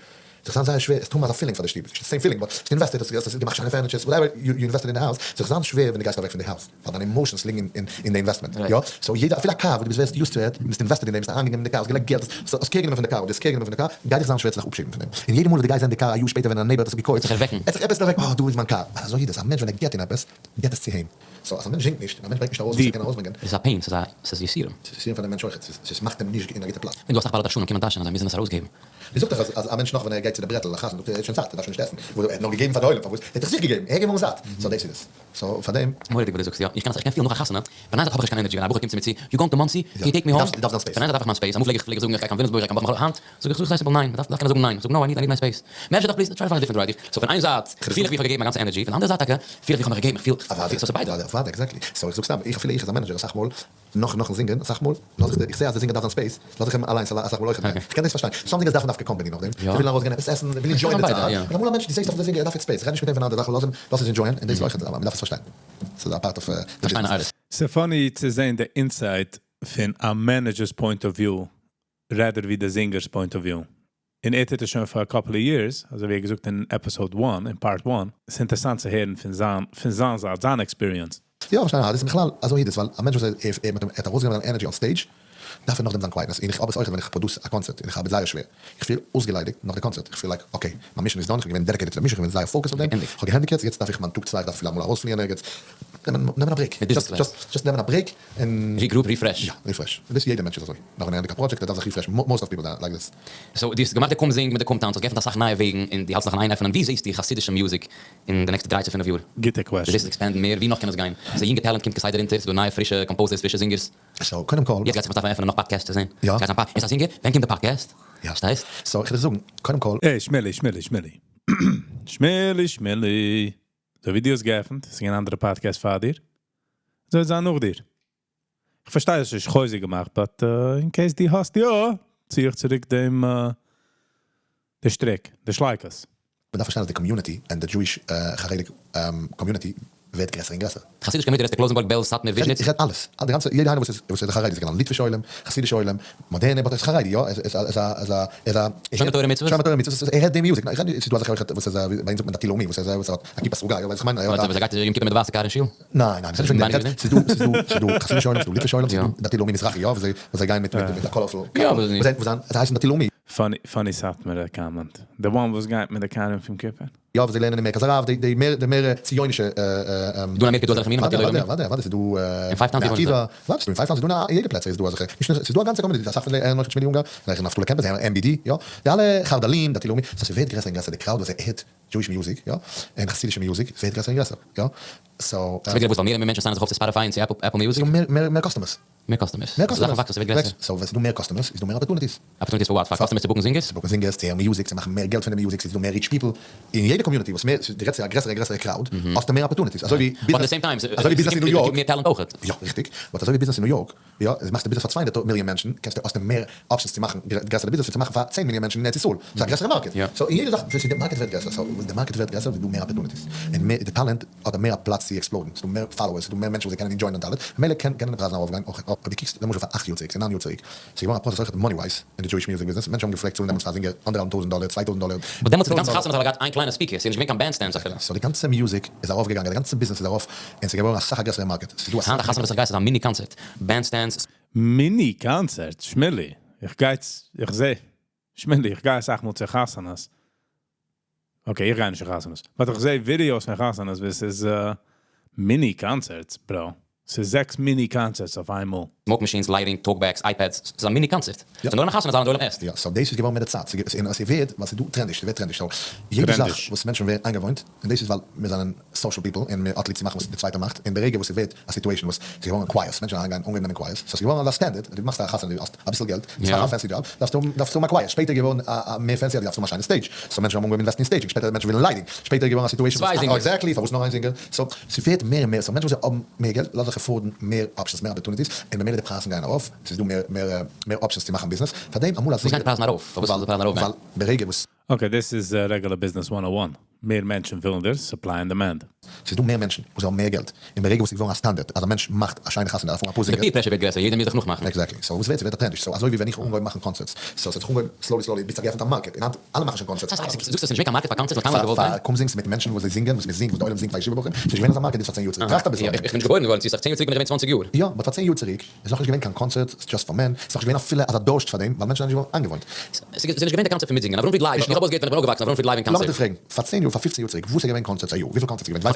ס'איז זיין זייער שווער, עס טון אזא feeling פאר די שטוב, נישט די same feeling, but האסט invested, האסט געמאכט שיינע furnitures, whatever you invested אין די הויז, ס'איז זיין שווער ווען דו גייסט אוועק פון די הויז, ווייל דיינע emotions ליגן אין די investment, יא, so יעדע, אפילו א קאר וואס דו ביסט ווערסט used to it, ביסט invested אין דעם, ביסט אריינגעגאנגען אין די קאר, האסט געלייגט געלט, האסט care גענומען פון די קאר, אדער האסט care גענומען פון די קאר, גייט דיך זיין שווער צו זיך אפשיידן פון דעם, און יעדע מאל וואס דו גייסט זען די קאר א יאר שפעטער ווען א neighbor האט עס געקויפט, וועט זיך ערוועקן. עס זיך עפעס דערוועקן, אה, דא איז מיין קאר, ווייל אזוי איז דאס, א מענטש ווען ער געט אין עפעס, געט עס צו אים. So אז א מענטש זינגט נישט, און א מענטש ברענגט נישט ארויס וואס ער Deep. קען ארויסברענגען, עס איז א pain, ס'איז א, ס'איז יסורים. ס'איז יסורים פאר דעם מענטש אויכעט, ס'איז מאכט אים נישט אין א גוטע פלאץ. און דו האסט אסאך בעלי דרשנים קומען דרש'ענען אז זיי מוזן עס ארויסגעבן. מען זאגט דאך אז אז א מענטש נאך ווען ער גייט צו די ברעטל א חתן זאגט ער ער איז שוין זאט ער דארף שוין נישט עסן, וואס ער האט נאר געגעבן פאר די עולם פארוואס? ער האט דאך זיך געגעבן, ער איז געווארן זאט, so דאס איז עס, so פאר דעם. מורא'דיג וואס דו זאגסט, יא, איך קען עס, איך קען פילן נאך א חתונה, פון איין זייט האב איך נישט קיין energy ווען א בחור קומט צו מיר צו, you going to מאנסי? Can you take me home? דו דארפסט דיין space. פון איין זייט דארף איך מיין space, אמאל פלעג איך פלעג איך זאגן איך גיי קיין וויליאמסבורג, איך גיי קיין באכמאל, היינט זאג איך זאג איך זייער סימפל ניין, מ'דארף מ'דארף קענען זאגן ניין, איך זאג no I need I need my space, מענטשן דארף please try to find a different ride, so פון איין זייט פיל איך ווי איך האב געגעבן מיין גאנצע energy, פון די אנדערע זייט טאקע פיל איך ווי איך האב מיך געגעבן, איך פיל, אוודאי, so ס'איז ביידע. אוודאי, אוודאי, exactly, so איך זאג סתם, איך אפילו איך אז א manager אסאך מאל, נאך נאכן זינגען אסאך מאל לאז איך די, איך זעה אז די זינגער דארף זיין space, לאז איך אים אליינס אסאך מאל אויכעט גיין, איך קען דאס פארשטיין, some זינגערס דארפן דווקא company נאכדעם, זיי ווילן ארויסגיין עפעס עסן, זיי ווילן enjoy ען די צייט, און אמאל א מענטש דו זעסט אויף די זינגער ער דארף יעצט space, רעד נישט מיט אים פון אנדערע זאכן, לאז אים, לאז עס enjoy ען, און דאס איז אויכעט, אבער מ'דארף עס פארשטיין, ס'איז א part of די business. ס'איז funny צו זעהן די insight פון א manager's point of view rather ווי די זינגער'ס point of view. און ער טוט עס שוין פאר א couple of years, אזוי ווי ער האט געזאגט אין episode one, אין part one. ס'איז אינטערעסאנט צו הערן פון זיין פון זיין זייט, זיין experience. יא פארשטיי איך, דאס איז בכלל אזוי איז עס, ווייל א מענטש וואס ער ער האט ארויסגענומען זיין energy on stage, דארף ער נאכדעם זיין quietness, און איך האב עס אויכעט ווען איך produce א קאנצערט, און איך ארבעט זייער שווער, איך פיל אויסגעליידיגט נאך די קאנצערט, איך פיל like okay, מיין mission איז done, איך בין געווען dedicated צו די mission, איך בין געווען זייער focused אויף דעם, איך האב געענדיגט יעצט, יעצט דארף איך מיין טאג צוויי, איך דארף אפילו אמאל ארויספליען ערגעץ, נעמען נעמען א break, just נעמען א break, און. Regroup, refresh. יא, refresh. און דאס יעדע מענטש איז אזוי, נאך ווען ער ענדיגט א פראדזשעקט ער דארף זיך refresh ן, most of people like this. So דו האסט געמאכט די קום זינג מיט די קום טאנץ, האסט געעפנט אסאך נייע וועגן און דו האלטסט נאך אין איין עפענען, ווי זעסטו חסידישע music אין די נעקסטע דריי צו פינף יאר? גוטע דו question. זעסט עס expand ן מער? ווי נאך קען עס גיין? ס'איז יונגע talent קומט כסדר אונטער, ס'איז דא נייע פרישע composers פרישע זינגערס. So קודם כל. יעצט גייט זיך מסתבר עפענען נאך podcasts צו זען. יא. ס'גייט זיין פאד, איז א זינגער? ווען קומט די פאדקעסט? יא. פארשטייסט? So איך וועל דיר זאגן, קודם כל. העי שמילי שמילי שמילי. שמילי שמילי. אזוי ווי דו האסט געעפנט, ס'איז געווען אנדערע podcasts פאר דיר. אזוי וועט זיין נאך דיר. איך פארשטיי אז ס'איז חוזק געמאכט, but in case דו האסט יא, צי איך צוריק דעם די שטריק, די שלייקעס. מ'דארף פארשטיין אז די community and די Jewish חרדי community ווערט גרעסער און גרעסער. חסידיש community רעדסטו קלויזענבורג בעלז סאטמער וויזשניץ? איך רעד אלעס, די גאנצע יעדע איינער וואס איז וואס איז א חרדי, ס'קען זיין ליטווישע עולם, חסידישע עולם, מאדערנע but ער איז חרדי יא, ער איז א ער איז א ער איז א שומר תורה ומצוות? שומר תורה ומצוות, ער הערט די music, איך רעד נישט ס'איז דא אזעלכע אויכעט וואס איז ביי אונז זאגט מען דתי לאומי וואס איז וואס האט א כיפה סרוגה יא ווייסט איך מיין ער האט א וואס ער גייט יום כיפור מיט די ווייסע קאר אין שול? ניין ניין, ס'איז נישט וועגן דעם, ס'איז דא ס'איז דא ס'איז דא חסידישע עולם ס'איז דא ליטווישע עולם ס'איז דא דתי לאומי מזרחי יא וואס זיי וואס זיי גייען מיט מיט א colorful קאפל וואס זיי וואס זיי הייסן דתי לאומי. Funny funny סאטמארע comment. The one וואס גייט מיט די קאר אום יום כיפור. יא וואס זיי לערנען אין מרכז הרב די די מער די מער ציונישע. דא אין אמעריקע איז דא אזעלכע מינים דתי לאומי? אוודאי אוודאי אוודאי ס'איז דא אין Five Towns בני עקיבא, וואס ס'איז דא אין Five Towns ס'איז דא אין יעדע פלעצער איז דא אזעלכע, נישט נאר ס'איז דא א גאנצע community אסאך פון זיי הערן אויך שמילי אונגאר, זיי זענען נפתלי קעמפער זיי הערן MBD יא, די אלע חרדלים דתי לאומי, so ס'ווערט גרעסער און גרעסער די crowd וואס הערט Jewish music יא, און חסידישע music ווערט גרעסער און גרעסער יא, so. ס'ווערט גרעסער וואס ווייל מער און מער מענטשן sign ען זיך אויף צו Spotify און צו Apple Music? ס'דא מער מער customers. מער customers. מער customers. זאכן וואקסן ס'ווערט גרעסער. So ווען ס'דא מער customers איז דא מער opportunities. Opportunities פאר what? פאר customers צו book ן זינגערס? צו book ן זינגערס, צו הערן music, צו מאכן מער געלט פון די music, ס'איז דא מער rich people אין יעדע community וואס מער דו רעדסט צו א גרעסערע גרעסערע crowd האסטו מער opportunities אזוי ווי ביזנעס אזוי ווי ביזנעס אין ניו יארק. מער talent אויכעט. יא ריכטיג, but אזוי ווי ביזנעס אין ניו יארק יא איז מאכסטו ביזנעס פאר 200 מיליאן מענטשן קענסטו האסטו מער options צו מאכן גרעסערע ביזנעס ווי צו מאכן פאר 10 מיליאן מענטשן אין ארץ ישראל, ס'איז א גרעסערע market, so אין יעדע זאך וואס די market ווערט גרעסער, so וואס די market ווערט גרעסער איז דא מער opportunities, און מער די talent האט מער א פלאץ צו explode ן, ס'איז דא מער followers, ס'איז דא מער מענטשן וואס זיי קענען enjoy ען דיין talent, ממילא קען קענען די פרייזן ארויפגיין אויך, אויב דו קוקסט למשל פאר 8 יאר צוריק צו 9 יאר צוריק, ס'איז געווארן א פראצעס אויך money wise אין די Jewish music business, מענטשן האבן געפלעגט צאלן דעמאלטס פאר א זינגער אנדערהאלבן טויזנט דאלער, 2000 דאלער, But דעמאלטס איז די גאנצע חתונה זאל געהאט איין קליינע speaker, ס'איז נישט געווען קיין band stands אפילו. So די גאנצע music איז ארויפגעגאנגען, די גאנצע ביזנעס איז ארויף, און ס'איז געווארן אסאך א גרעסערע market, ס'איז דא אסאך. היינט א חתונה וואס איך גיי ס'איז א mini קאנצערט, band stands. Mini קאנצערט? שמילי, איך גיי איך זע. שמילי, איך גיי אסאך מאל צו חתונות. Okay, איך גיי נישט צו חתונות. But איך זע videos פון חתונות, וואס איז mini concerts, bro. ס'איז זעקס mini concerts אויף איינמאל. Smoke machines, lighting, talkbacks, iPads, ס'איז א mini קאנצערט. ס'איז נאר אין א חתונה זאל און די עולם עסט. יא, so דאס איז געווארן מיט די צייט, און עס ווערט, ווייל ס'איז דא טרענדיש, ס'ווערט טרענדיש, so יעדע זאך וואס מענטשן ווערן איינגעוואוינט, און דאס איז ווייל מיר זענען social people און מיר האט ליב צו מאכן וואס די צווייטער מאכט, און די רגע וואס ס'ווערט א situation וואס ס'איז געווארן choirs, מענטשן האבן אנגעהויבן נעמען choirs, so ס'איז געווארן אזא standard, דו מאכסט א חתונה דו האסט אביסל געלט, דו מאכסט א fancy job, דארפסטו האבן דארפסטו האבן א choir, שפעטער איז געווארן א מער fancy אז דו דארפסט האבן א שיינע stage, so מענטשן האבן אנגעהויבן invest ן אין staging, שפעטער מענטשן ווילן lighting, שפעטער איז געווארן א situation וואס, exactly, פארוואס נאר איין זינגער, so ס'ווערט מער און מער, so מענטשן וואס האבן מער געלט לאזן זיך afford ן מער options, מער opportunities, און ממילא די פרייזן גייען ארויף, ס'איז דא מער מער מער options צו מאכן ביזנעס, פארדעם אמאל א וואס גייען די פרייזן ארויף? פארוואס זאלן די פרייזן ארויפגיין? ווייל ברגע וואס. Okay, דאס איז regular business 101. מער מענטשן ווילן דאס, supply and demand. ס'איז דא מער מענטשן וואס האבן מער געלט, און ברגע וואס ס'איז געווארן א standard אז א מענטש מאכט א שיינע חתונה דארף האבן אפאר די זינגער. Peer pressure ווערט גרעסער, יעדער מוז זיך נאכמאכן. Exactly, so וואס ווערט? ס'ווערט א טרענדיש, so אזוי ווי ווען איך האב אנגעהויבן מאכן קאנצערטס, so ס'האט זיך אנגעהויבן slowly slowly ביז ס'האט געעפנט א market, און היינט אלע מאכן שוין קאנצערטס. ס'הייסט זאגסט אז ס'איז נישט געווען קיין market פאר קאנצערטס, מ'האט קיינמאל נישט געוואלט גיין? פאר קומזינגס מיט מענטשן וואס זיי זינגען, וואס מ'זינגט, וואס די עולם זינגט פאר ישיבה בחורים, ס'איז נישט געווען אזא market ביז פאר 10 יאר צוריק, טראכט אביסל. איך בין נישט געבוירן געווארן צו סאך, 10 יאר צוריק בין איך געווען 20 יאר. יא, but פאר 10 יאר צוריק איז נאכנישט געווען קיין קאנצערט just for men, ס'איז נאכנישט געווען אפילו אזא דורשט פאר דעם, ווייל מענטשן זענען נישט געווארן איינגעוואוינט. ס'איז נישט געווען די קאנצערט פון מיטזינגען, אברהם פריד live, איך האב אויסגעהערט ווען איך בין אויפגעוואקסן, אברהם פריד live אין לאמיך קאנצערט. דיר פרעגן, פאר 10 יאר, פאר 15 יאר צוריק, וואס איז געווען קאנצערטס א יאר? וויפיל קאנצערטס איז געווען?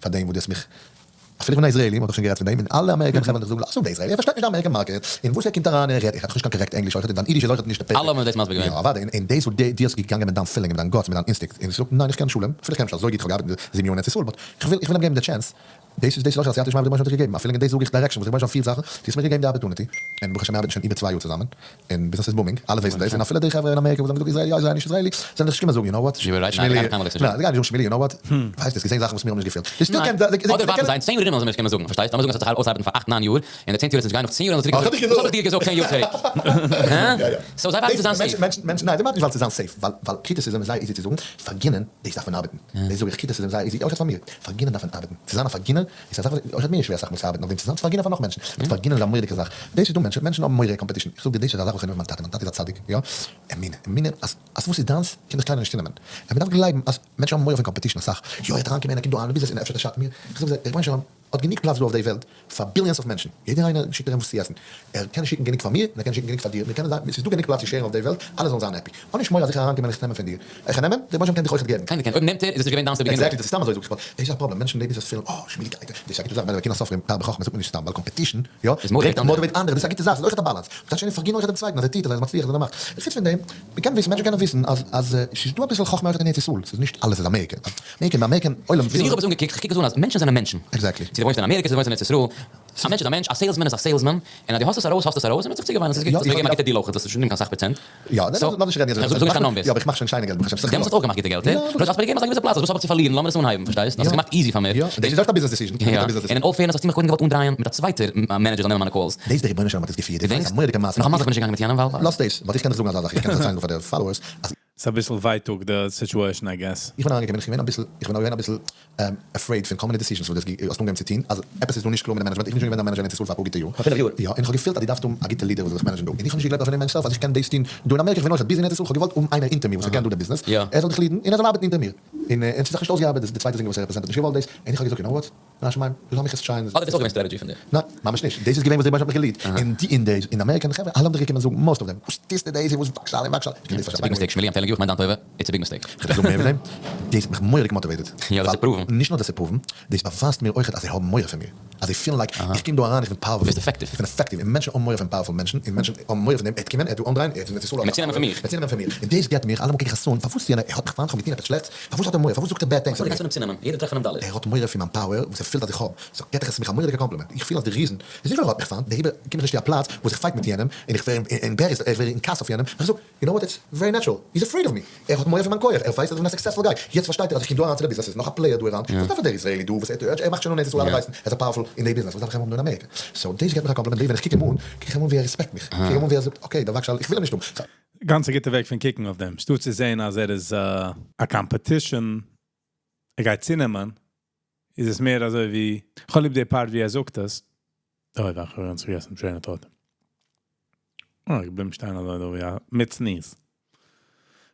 פאר דעם וואס דו האסט מיך, אפילו איך בין א איזרעילי, מ'האט דאך שוין גערעדט פון דעם, און אלע אמעריקאנער חברה וועלן דיך זאגן, לאז אפ די איזרעילי, ער פארשטייט נישט די אמעריקען market, און וואס ער קומט אריין און ער רעדט, ער האט דאך נישט קיין correct ענגליש אויכעט, און זיין אידיש איז אויכעט נישט די אלע האבן מיר דאס מסביר געווען. יא אוודאי, און דאס וואס דו האסט געגאנגען מיט דיין feeling, מיט דיין guts, מיט דיין instinct, און געזאגט ניין איך קען שלום, אפילו איך קען נישט אזוי גוט, איך האב געארבעט 7 יאר אין ארץ ישראל, but איך וויל איך וויל אים געבן די chance. דאס איז דאס איז אויך א סייעתא דשמיא וואס דער רבונו של עולם האט דיך געגעבן, אפילו אין דאס זאג איך direction וואס דער רבונו של עולם פירט זאכן, דו האסט מיר געגעבן די opportunity, און ברוך השם מיר ארבעטן שוין איבער 2 יאר צוזאמען, און business איז booming, אלע ווייסן דאס, און אפילו די חברה אין אמעריקע וואס האבן געזאגט איזראעלי יא איזראעלי נישט איזראעלי, זענען דיך געקומען זאגן you know what, שמילי, ניין, זיי גייען נישט זאגן שמילי you know what, ווייסט האסט געזען זאכן וואס מיר האבן נישט געפילט, די still קען, זיי אדער ווארטן קענען. זיי 10 יאר ארום זאלן זיי מיר קומען זאגן, פארשטייסט? לאמיר זאגן עס וועט זיך אויסארבעטן פאר אכט ניין יאר, און די צענטע יאר וועט עס נישט גיין, נאך 10 יאר וועלן זיי צוריק זאגן, וואס האב איך דיר געזאגט 10 יאר צוריק? הא? so זיי ווארטן צו זיין safe. מענטשן, מענטשן, ניין, זיי ווארטן נישט ווייל צו זיין safe, ווייל ווייל criticism איז זייער easy צו זאגן, פארגינען, דאס דארף מען ארבעטן, דאס זאג איך, criticism איז זייער easy, אויך פאר מיר, פארגינען דארף מען ארבעטן, צו זיין א פארגינער איז א זאך וואס אויך מיר איז שווער אסאך מאל צו ארבעטן אויף דעם, צו זיין צו פארגינען פאר נאך מענטשן, באט פארגינען איז א מורא'דיגע זאך, דאס איז דא מענטשן, מענטשן האבן מורא competition, איך זאג דיר דאס איז א זאך וואס איך נעם פון מיין טאטע, מיין טאטע איז א צדיק, יא, אמונה, אמונה אז אז וואס איז דיינס קען דיך קיינער נישט צונעמען, און מען דארף גלייבן אז מענטשן האבן מורא פון competition אסאך, יא ער וועט אריינקומען ער קומט דא אריין אין ביזנעס און אפשר דער שאדט מיר, איך זאג זיי, דער רבונו של עולם האט גענוג פלאץ דא אויף די וועלט פאר billions of מענטשן, יעדער איינער שיקט אריין וואס צו עסן, ער קען שיקן גענוג פאר מיר און ער קען שיקן גענוג פאר דיר, מיר קענען זיין, ס'איז דא גענוג פלאץ צו share ן אויף די וועלט, אלע זאלן זיין happy, האב נישט מורא אז איך אריינקומען און איך נעמען פון דיר, איך נעמען, דער רבונו של עולם קען דיך אויכעט געבן. קיינער קען, אויב נעמט ער איז עס נישט געווען דיינס to begin with. Exactly, דאס איז סתם אזוי זאג איך, ווייל דאס איז א פראבלעם, מענטשן לעבן זיך פילן אה, שמילי גייט, דאס איז א גוטע זאך, ביי די קינדער סופרים, תרבה חכמה זאגט מען נישט סתם, ווייל competition, יא, איז motivate אנדערע. motivate אנדערע, דאס איז א גוטע זאך, ס'איז אויכעט א balance, מצד שני פארגין אויכעט דעם צווייטן אז ער טוט, אז ער איז מצליח, אז ער מאכט, חוץ פון דעם, מ'קען וויסן, מענטשן קענען וויסן אז אז ס'איז דא אביסל חכמה אויכעט אין ארץ ישראל, ס'איז נישט אלעס איז אמעריקע, אמעריקע, American עולם וויאזוי איך האב עס אנגעקוקט, איך קוק עס אן אז מענטשן זענען מענטשן. Exactly. צו דו וואוינסט אין אמעריקע צו דו וואוינסט אין ארץ ישראל, א מענטש איז א מענטש, א salesman איז א salesman, און אז דו האסט עס ארויס האסטו עס ארויס, און מ'האט זיך צוגעוואוינט אז עס איז גוט, האסט מיר געגעבן א גוטע deal אויך, דאס איז שוין נישט קיין סאך פראצענט. יא, לאז נישט רעדן יעצט. זאג נישט קיין numbers. יא, אבער איך מאך שוין שיינע געלט ברוך השם. דעמאלטס האסטו אויך געמאכט גוטע געלט, הע? דו האסט מיר געגעבן אזא געוויסע פלאץ, אז וואס האב איך צו פארלירן, לאמיר עס אנהייבן, פארשטייסט? האסט עס געמאכט easy פאר מיר. יא, דאס איז אויך א business decision. יא, און אין all fairness האסטו מיך קודם געוואלט אנדרייען מיט א צווייטער manager זאל נעמען מיינע calls. דאס דער רבונו של עולם האט עס געפירט, דאס איז א מורא'דיגע מעשה. נאך א מזל איך בין נישט געגאנגען מיט יענעם ווייל. לאז דאס, ווייל איך קען דיך זאגן אזא זאך, איך קען עס דערציילן דא פאר די followers, אז. ס'איז אביסל ווייטאג די situation I guess. איך בין אריינגעקומען, איך בין געווען אביסל, איך בין געווען אביסל afraid פון כל מיני decisions וואס דו האסט אנגעהויבן צו טון, אז עפעס איז דא נישט קלאר מיט די management, איך בין שוין געווען דיין manager אין ארץ ישראל פאר אפאר גוטע יאר, פאר 5 יאר. יא, און איך האב געפילט אז דו דארפסט האבן א גוטע leader וואס זאל דיך manage ן דא, און איך האב נישט געגלייבט אפילו אין myself אז איך קען דאס טון דא אין אמעריקע, איך בין אויך busy אין ארץ ישראל, איך האב געוואלט האבן איינער אונטער מיר וואס ער קען דא די ביזנעס, ער זאל דיך lead ן און ער זאל ארבעטן אונטער מיר, און ס'איז זיך נישט אויסגעארבעט, די צווייטע זינגער וואס ער represent האט נישט געוואלט דאס, און איך האב געזאגט you know what, מן השמים, לאז מיך עס try ען. אדער דאס איז אויך געווען strategy פון דיר? ניין, ממש נישט. דאס איז געווען וואס דער באשעפער האט מיך גע lead ט. און די אין די אין אמעריקען חברה אלע האבן זיך געקומען זאגן, most of them, וואס טוסטו דאס און וואס וואקסט און וואקסט. איך קען דאס It's a big mistake, שמילי, I'm telling you, איך מיין דיין טובה, it's a big mistake. איך וועל זאגן מער ווי דעם, דאס האט מיך מורא'דיג motivated. יא, דאס איז proven. נישט נאר דאס איז proven, דאס באווייזט מיר אויכעט אז זיי האבן מורא פון מיר. אז זיי פילן like, איך קום דא אריין, איך בין powerful. ביסט effective. איך בין effective. און מענטשן האבן מורא פון powerful מענטשן, און מענטשן האבן מורא פון דעם, ער וועט קומען, ער וועט דא אנדרייען, ער וועט צו און צונעמען פון מיר. ער וועט צונעמען פון מיר. און דאס געבט מיך, אלעמאל קוק איך עס אן, פארוואס יענער, ער האט מיך פיינט, איך האב געטון עפעס שלעכטס, פארוואס האט ער מורא, פארוואס זאגט ער bad things וואס גייסטו אים צונעמען? יעדער טראכט פונעם דאלער. ער האט מורא פון מיין power וואס ער פילט אז איך האב, so געט ער עס מיך א מורא'דיגע קאמפלימענט, איך פיל אז די reason איז נישט ווייל ער האט מיך פיינט, דעריבער קום איך נישט צו א פלאץ וואס איך fight מיט יענעם און איך ווער embarrassed, איך ווער אין כעס אויף יענעם, איך זאג, you know what, it's very natural, he's afraid of me, ער האט מורא פון מיין כח, ער ווייסט אז איך בין א successful guy, יעצט פארשטייט ער אז איך קום דא אריין צו די ביזנעס, ס'איז נאך א player דא אריין, וואס דארף ער דער ישראלי דא וואס ער טוט, ער מאכט שוין אן ארץ ישראל אלע ווייסן, ער איז א powerful אין די ביזנעס, וואס דארף איך אים האבן דא אין אמעריקע, so דאס געט מיך א קאמפלימענט, ווען איך קוק אים אן, קוק איך אים אן ווי ער respect מיך, איך קוק אים אן ווי ער זאגט, okay, דער וואגשאל, איך וויל אים נישט האבן. גאנץ א גוטע וועג פון קוקן אויף דעם, שטאט צו זען אז ער איז א competition, ער גייט צונעמען, איז עס מער אזוי ווי, איך האב ליב די part ווי ער זאגט עס, אוי וואך, איך האב גאנץ פארגעסן train of thought. אוי, איך בין שטיין אזוי דא ווי א מיט sneeze.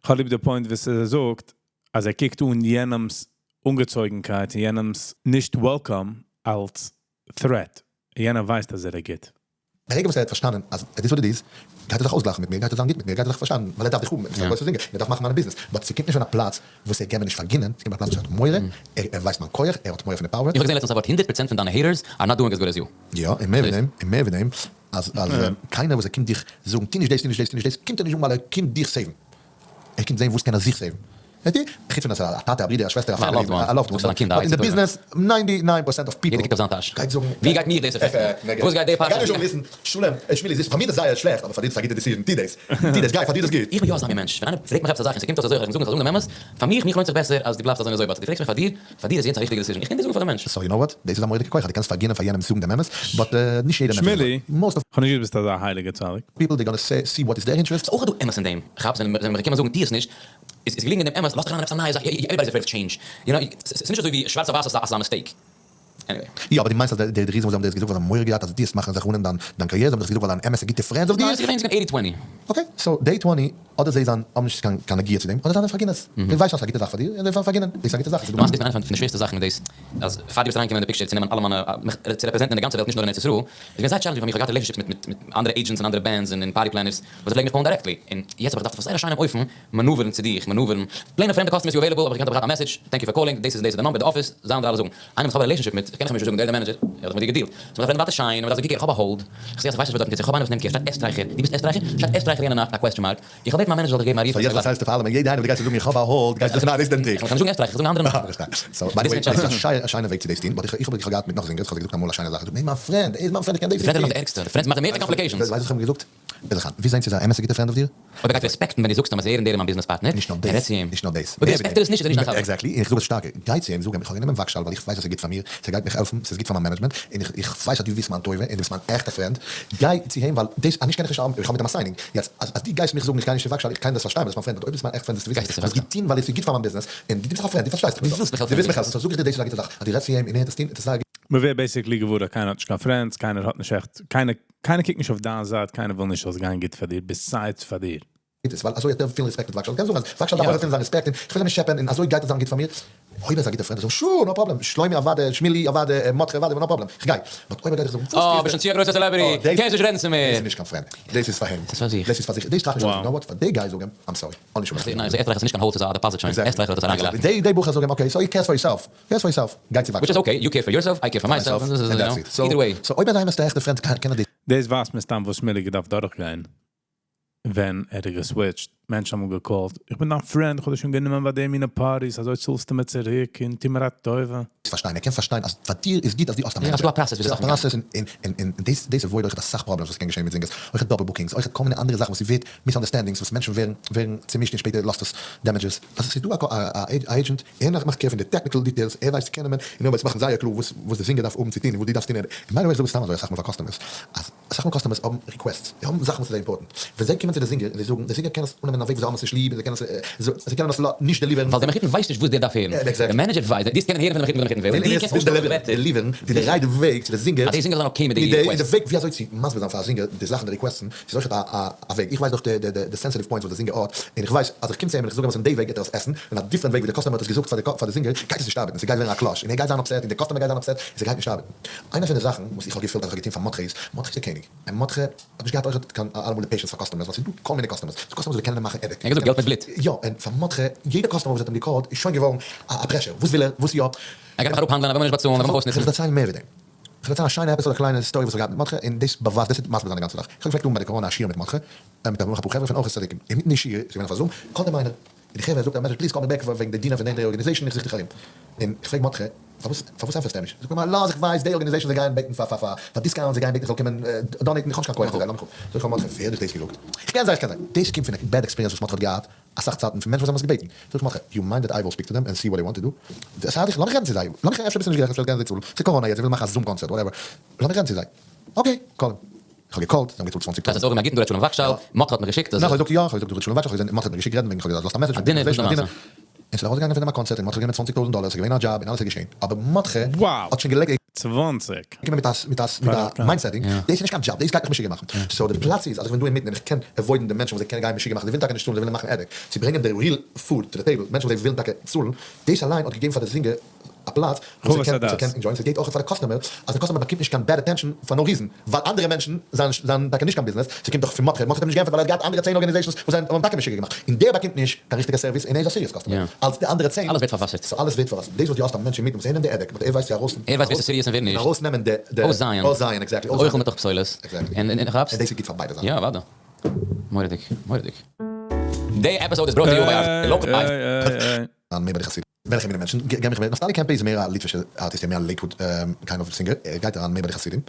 איך האב ליב די point וואס ער זאגט, אז ער קוקט אן יענעמס אנגעצויגנקייט און יענעמס נישט welcome אלס threat. יענער ווייסט אז ער איז גוט. ברגע וואס ער האט פארשטאנען אז it is what it is, גייט ער זיך אויסגלייכן מיט מיר, גייט ער זיין גוט מיט מיר, גייט ער זיך פארשטאנען, ווייל ער דארף דיך האבן, ער איז א גרויסער זינגער, ער דארף מאכן מיינע ביזנעס, but ס'קומט נישט פון א פלאץ וואס ער קען מיר נישט פארגינען, ס'קומט פון א פלאץ וואס ער האט מורא, ער ווייסט מיין כח, ער האט מורא פון די power. איך האב געזען לעצטנס א ווארט, 100% פון דיינע haters are not doing as good as you. יא, און מער ווי דעם, און מער ווי דעם, אז אז קיינער וואס ער קומט דיך זאגן טו נישט דאס, טו נישט דאס, טו נישט דאס, קומט ער נישט זאגן ווייל ער קומט דיך save ן. ער קומט זען וואס קען ער זיך save ן. חוץ פון אז א טאטע, א ברודער, א שוועסטער, א family, א loved one, but אין די ביזנעס, 99% of people יעדער קוקט אויף זיין טאש. גייט זאגן, ווי גייט מיר דאס affect ן? וואס גייט די פרשה? גייט נישט זאגן listen, שלום, שמילי, זיס, פאר מיר איז דאס זייער שלעכט, אבער פאר דיר איז עס א גוטע decision, טו דאס, טו דאס, גיי, פאר דיר איז דאס גוט. איך בין יא אזא מין מענטש, ווען איינער פרעגט מיך עפעס א זאך און ס'קומט אויס אזוי, איך זאג דעם אמת, פאר מיך, מיך לוינט זיך בעסער אז דו בלייבסט אזוי און אזוי, but דו פרעגסט מיך פאר דיר, פאר דיר איז יענץ א ריכטיגע decision, איך קען דיר זאגן פאר די מענטש. So you know what, דאס איז א מורא'דיגע כח אז דו קענסט פארגינען פאר יענעם זאגן דעם אמת, but נישט יעדער מענטש איז אזוי, שמילי, most of. כ'האב נישט געוואוסט ביסט אזא הייליגער צדיק. people they gonna see what is their interest. ס'איז אויך דא אמת אין דעם, כאפסט ווען מיר קומען זאגן טו עס נישט, איז געליגן אין דעם אמת, לאזט דיך אריין אין עפעס א נייע זאך, everybody is afraid of change, you know, ס'איז נישט אזוי ווי שווארץ אויף ווייס אז ס'איז א mistake, anyway. יא אבער דו מיינסט אז די reason וואס זיי האבן דיר עס געזאגט ווייל זיי האבן מורא געהאט אז דו וועסט מאכן זיך ruin ען דיין דיין קאריערע, זיי האבן דיך עס געזאגט ווייל דיין אמת'ע גוטע friends אויף דיר? ניין ס'איז געווען 80 twenty. Okay, so די twenty אדער זיי זיין האבן נישט קיין קיין נגיעה צו דעם, אדער זיי זענען פארגינערס, זיי ווייסן אז ס'איז א גוטע זאך פאר דיר און זיי פארגינען, דאס איז א גוטע זאך, ס'איז דא למעשה איז איינע פון די שווערסטע זאכן איז דאס אז פאר דו ביסט אריינגעקומען אין די picture צו נעמען אלע מיינע מיך צו represent ן אין די גאנצע וועלט נישט נאר אין ארץ ישראל, איז געווען זייער challenging פאר מיך, איך האב געהאט relationships מיט מיט אנדערע agents און אנדערע bands און party planners וואס זיי פלעגן מיך call ן directly, און יעצט האב איך געדארפט אויף א זייער א שיינעם אופן maneuver ן צו דיך, maneuver ן, plain א פרעמדע customer איז available, האב איך געקענט האב איך געהאט א message, thank you for calling, דאס איז דאס איז די number, די אפיס, זיי און די אלע זאגן, איינער וואס איך האב א relationship מיט, קען איך אים נישט זאגן, דער איז דער manager, ער האט דאך מיט דיר גע deal ט, so מ'דארף רעדן ווייטער שיין, און מ'דארף זאגן קוק איך האב א hold, איך זע אז איך ווייס נישט וואס דארטן טוט זיך, איך האב איינער וואס נעמט care, שטייט עסטרייכער, דו ביסט עסטרייכער? שטייט עסטרייכער יענע נאכט, א question mark, איך האב דאס. בעטן מיין manager זאל דיך געבן א רוף. So יעצט פארציילסטו פאר אלעמען, יעדע איינער וואס דו גייסט צו זאגן איך האב א hold, גייסטו זאגן אה דאס איז דעם trick. איך וועל נישט זאגן עסטרייך, איך וועל זאגן אנדערע נאמען. So by the way, דאס איז א שיינע וועג צו דאס טון, but איך האב געהאט מיט נאך singers, איך האב זיי געזאגט אמאל א שיינע זאך, איך זאג, מיין friend, ער איז מיין friend, איך קען דאס די friends זענען נאך די ערגסטע, די friends מאכן מער complications. ווייסט וואס איך האב אים געזאגט? וועל איך ווי זען צו איז א אמת'ע גוטע friend אויף דיר? אויב ער גייט respect ן ווען דו זאגסט אים אז ער און דער איז מיין business partner, נישט נאר ער רעדט דאס, צו אים. נישט נאר דאס. אויב respect ער עס נישט איז ער נישט דיין חבר. Exactly, און איך זאג עס שטארקער, גיי צו אים זאג אים איך האב גענומען וואגשאל ווייל איך ווייס אז ס'איז גוט פאר מיר, ס'גייט מיך העלפן, ס'איז גוט פאר מיין management, און איך ווייס אז דו ווילסט מיין טובה און דו ביסט מיין עכטע friend, גיי צו אים ווייל דאס אז נישט קען איך נישט האבן, איך האב מיט אים א signing, יעצט אז אז דו גייסט מיך זאגן איך גיי נישט צו וואגשאל, איך קען דאס פארשטיין ווייל דו ביסט מיין friend, but אויב ביסט מיין עכט friend וועסטו וויסן איך האב עס געטון ווייל עס איז גוט פאר מיין business, און דו ביסט דאך א friend, דו פארשטייסט מיך דו ווילסט מיך דאך, העלפן. דו ווילסט מיך העלפן, so זאג איך דיר דאס איז א גוטע זאך, אז דו רעדסט צו אים און ער וועט עס טון, עס איז זייער גוט. מ'ווערט basically געוואר אז קיינער האט נישט קיין friends, קיינער האט נישט עכט, קיינער, קיינער קוקט נישט אויף דיין זייט, קיינער וויל נישט זאלסט גיין גוט פאר דיר, besides פאר דיר. איז ווייל אזוי האט ער פיל respect מיט וואגשאל, קען זאגן אז וואגשאל דארף אויך פילן זיין respect און איך וויל אים נישט טשעפען און אזוי גייט עס זיין גוט פאר מיר, אויב ער איז א גוטע friend זאג sure no problem, שלומי אוואדע, שמילי אוואדע, מרדכי אוואדע, no problem, איך גיי, but אויב ער גייט דיך זאגן וואס אה, טוסטו? ביסט שוין צו א גרויסע celebrity, קענסט נישט רעדן צו מיר. דאס איז נישט קיין friend, דאס איז פאר אים, דאס איז פאר זיך. דאס איז פאר זיך, דאס טראכט נישט אויס, you know what, פאר די גיי זאג אים, I'm sorry, האב נישט ניין, עסטרייך איז נישט קיין hold, ס'איז א deposit שוין, עסטרייך האט עס אריינגעלייגט. די בחור זאג אים, okay, so you care for yourself, care for yourself, גיי צו Which is okay, you care for yourself, I care for myself, either way. So אויב ער איז א עכטע friend קען ער דאס. דאס ווייסט מסתם וואס שמילי געדארפט דורכגיין, ווען ער האט גע switch ט. מענטשן האבן גע call ט, איך בין דיין friend, איך האב דיך שוין גענומען ביי די מינע parties, אזוי צאלסטו מיר צוריק און טו מיר א טובה. פארשטיין, ער קען פארשטיין אז פאר דיר איז גוט אז דו האסט א manager. ס'איז דא א process ווי ס'איז א process און דאס avoid אויך אסאך problems וואס קען געשען מיט singers, אויך double bookings, אויך כל מיני אנדערע זאכן וואס ס'ווערט misunderstandings וואס מענטשן ווערן ווערן צומישט און שפעטער לאזט עס damages. אז עס איז דא א agent, ער מאכט care פון די technical details, ער ווייסט צו קענען און ער ווייסט מאכן זייער קלאר וואס וואס די singer דארף האבן צו טון און וואס דו דארפסט טון. און by the way איך זאג עס סתם אזוי אסאך מאל פאר customers אז אסאך מאל customers האבן requests, זיי האבן זאכן וואס איז זייער important, ווען זיי קומען צו די singer און זיי זאגן, די singer קען עס אננעמען אין א וועג וואס זיי האבן עס נישט ליב און זיי קענען עס זיי קענען עס נישט deliver ן. ווייל דער מחותן ווייסט נישט וואס דער דארף הערן, דער manager ווייסט, דו קענען הערן פון דעם מחותן וואס דער מחותן וויל, און דו קענסט אויסשטעלן די ווערטער. Deliver ן די right וועג צו די singer. אז די singer זאל זיין okay מיט די request. די וועג ווי אזוי צו מסביר זיין פאר א singer די זאכן די request ן, ס'איז אויך א וועג, איך ווייס דאך די sensitive points וואס די singer האט, און איך ווייס אז איך קום צו אים און איך זאג אים עס אין די וועג גייט ער עס עסן, און א different וועג ווי די customer האט עס געזאגט פאר די singer גייט עס נישט ארבעטן, ס'גייט ווערן א clash, און ער גייט זיין upset און די customer גייט זיין upset, און ס'גייט נישט ארבעטן. איינע פון די זאכן וואס איך האב געפילט אז איך האב געטון פאר מרדכי איז, מרדכי איז דער קעניג, און מרדכי האט נישט געהאט אויך קיין אלעמאל די patience פאר customers, ווייל ס'איז דא כל מיני customers, ס'דא customers וואס קענען מאכן עדק. ער האט געזאגט געלט מיט בלוט. יא, און פאר מרדכי, יעדע customer וואס האט אים גע call ט איז שוין געווארן א pressure, וואס וויל ער, וואס יא. ער גייט מיך אראפהאנדלען, ער וויל מיר נישט באצאלן, ער וויל מיך אויסנוצן. כ'וועל דערציילן מער ווי דעם. כ'וועל דערציילן א שיינע episode א קליינע story וואס איך האב געהאט מיט מרדכי, און דאס באווייזט, דאס וועט מסביר זיין די גאנצע זאך. איך האב געפלעגט האבן ביי די קאראנע א שיעור מיט מרדכי, מיט נאך אפאר חברה פון אורחות צדיקים. אינמיטן די שיעור, ס'איז געווען אויף א Zoom, call ט אים איינער, און די חברה זאגט א message please call me back וועגן די dinner פון די organization איך זוך דיך ארום. און איך פרעג מרדכי פארוואס פארוואס ענטפערסטו אים נישט? זאגט ער מיר לאז איך ווייס די organization זיי גייען בעטן פאר פאר פאר פאר discount זיי גייען בעטן איך זאל קומען donate ן איך האב נישט קיין כח צו גיין לאמיך אפ. זאג איך פאר מרדכי ווער האט דיך דאס געזאגט? איך קען זיי איך קען זיי. דאס קומט פון א bad experience וואס מרדכי האט געהאט אסאך צייטן פון מענטשן וואס האבן עס געבעטן. זאג איך מרדכי you mind that I will speak to them and see what they want to do? דאס האט איך לאמיך רעדן צו זיי לאמיך אפשר ביסטו נישט גערעכט אפשר קענען זיי צאלן ס'איז קאראנא יעצט זיי ווילן מאכן א Zoom קאנצערט whatever לאמיך רעדן צו זיי. Okay call אים. איך האב גע call ט, זיי האבן געצאלט 20,000. דאס איז אויך געווען א גוטן דו רעדסט שלום וואגשאל, מאטכע האט מיר געשיקט. נאך איך זאג יא, איך האב געזאגט דו רעדסט שלום וואגשאל, איך האב געזען מאטכע האט מיר געשיקט רעדן וועגן, איך האב געזאגט לאזט א message א dinner, וואס איז די מעשה? און ס'איז ארויסגעגאנגען פון דעם א קאנצערט און מאטכע האט גענומען 20,000 דאלער, ס'איז געווען א דזשאב און אלעס איז געשען, אבער מאטכע האט שוין געלייגט. 20. געקומען מיט א מיט א מיט א mind setting, דאס איז נישט קיין דזשאב, דאס גייט מיך משוגע מאכן, so די פלאץ איז אז איך בין דא אינמיטן און איך קען avoid ן די מענטשן וואס זיי קענען גיין משוגע מאכן, זיי ווילן טאקע נישט צאלן, זיי ווילן מאכן עדק, צו ברענגען די real food to the table, מענטשן וואס זיי ווילן טאקע צאלן, דאס אליין האט געגעבן פאר די singer א פלאץ וואס ער קען וואס ער קען enjoy ען, ס'געט אויך פאר די customer אז די customer באקומט נישט קיין bad attention for no reason, ווייל אנדערע מענטשן זענען זענען טאקע נישט קיין ביזנעס, ס'קומט דאך פון מרדכי, מרדכי האט אים נישט געענטפערט ווייל ער האט געהאט אנדערע 10 organizations וואס זענען האבן אים טאקע משוגע געמאכט, און דער באקומט נישט קיין ריכטיגע service און ער איז א serious customer אלס די אנדערע 10. אלעס ווערט פארוואסערט. So אלעס ווערט פארוואסערט, דאס וואס דו האסט א מענטש אינמיטן וואס ער נעמט די עדק, but ער ווייסט צו ארויס ער ווייסט ווער ס'איז serious און ווער נישט. ארויס נעמען די די אויסזייען. אויסזייען exactly. אוכל מתוך פסולת. Exactly. און און כאפסט? און דאס איז גוט פאר ביידע זייטן. יא אוודאי. מורא'דיג. מורא'דיג. די episode איז brought to you by our local מער ביי די חסידים. וועלכע מיני מענטשן? גיי מיך מער, נפתלי קעמפער איז מער א ליטווישע ארטיסט, מער א Lakewood kind of singer, ער גייט אריין מער ביי די חסידים,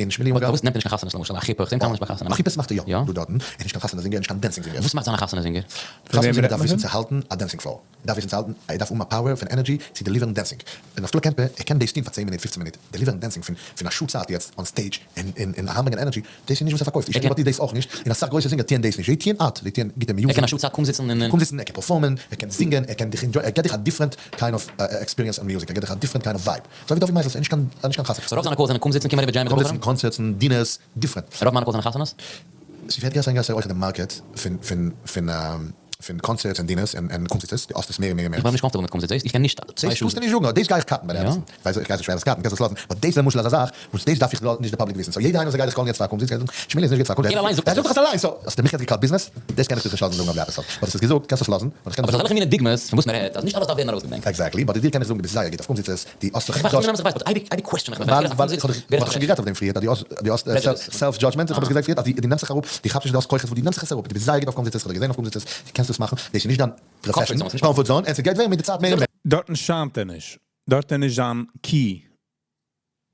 און שמילי אונגאר. פארוואס נעמט ער נישט קיין חתונות למשל, א חופה, איך זעה אים קיינמאל נישט ביי חתונה. א חופה מאכט ער יא, יא? דא דארטן, ער איז נישט קיין חתונה singer, נישט קיין dancing singer. וואס מאכט זיין א חתונה singer? חתונה singer דארף וויסן צו האלטן א dancing floor, ער דארף וויסן צו האלטן, ער דארף האבן א power פון energy צו deliver ן dancing, און נפתלי קעמפער, ער קען דאס טון פאר 10 מינוט 15 מינוט, deliver ן dancing פון א שעה צייט יעצט on stage, און און אריינברענגען energy, דאס איז נישט וואס ער פארקויפט, איך שטעל דאס אויך נישט, און אסאך גרויסע singer טוען דאס נישט, זיי טוען art, זיי טוען גוטע music. ער קען א שעה צייט קום זיצן און. קום זיצן, ער קען perform ען, ער קען זינגען, ער קען דיך enjoy ען, ער געט דיך א different kind of experience אין music, ער געט דיך א different kind of vibe, אזוי ווי דוד מייזעלס, ער איז נישט קיין, ער איז נישט קיין חתן. So רוב זיינע calls זענען קום זיצן, קום אריבער jam מיט די קום בחורים? זיצן, קאנצערטן, dinners, different. רוב מיינע calls זענען חתונות? ס'ווערט גרעסער און גרעסער אויך די market פון פון פון. פון concerts און dinners און קומזיצעס, דו האסט עס מער און מער און מער. איך בין נישט comfortable מיט קומזיצעס, איך קען נישט דאס טארסטו נישט זאגן, אבער דאס גיי איך cut ן ביי די ערנסטן. ווייל איך גיי נישט שווער עס cut ן, קענסט עס לאזן. but דאס למשל איז א זאך וואס דאס דארף איך נישט די public וויסן. so יעדער איינער וואס גייט דיך call ן יעצט פאר א קומזיץ גייט זאגן, שמילי איז נישט גוט פאר א קומזיץ. יעדער אליין זאגט ער זאגט דאך עס אליין, so האסטו מיך יעצט גע cut ביזנעס? דאס קען איך דיך נישט לאזן זאגן אויף די episode. but האסט עס געזאגט, קענסט עס לאזן. און איך קען אבער דיך אזעלכע מיני דוגמאות פון וואס מען רעדט, אז נישט אלעס דארף ווערן ארויסגעברענגט. Exactly, but דיר קען איך זאגן דו ביסט זייער גוט אויף קומזיצעס, דו האסט זיך איך ווייס איך ווייס, but אייביג אייביג question איך מיך ווען איך הער א קומזיץ, ווייל ווער איך האב שוין גערעדט אויף דעם פריער, אז דו האסט self judgment, איך האב עס געזאגט פריער, אז דו נעמסט זיך אראפ, דו כאפסט נישט דו האסט כוחות וואס דו נעמסט זיך עס אראפ, דו ביסט זייער גוט אויף קומזיצעס, איך האב דיך געזען אויף קומזיצעס, דו קענסט עס מאכן, דאס איז נישט דיין profession, comfort zone, און ס'גייט ווערן מיט די צייט מער און מער. דארטן שיינט ער נישט. דארט איז נישט זיין key.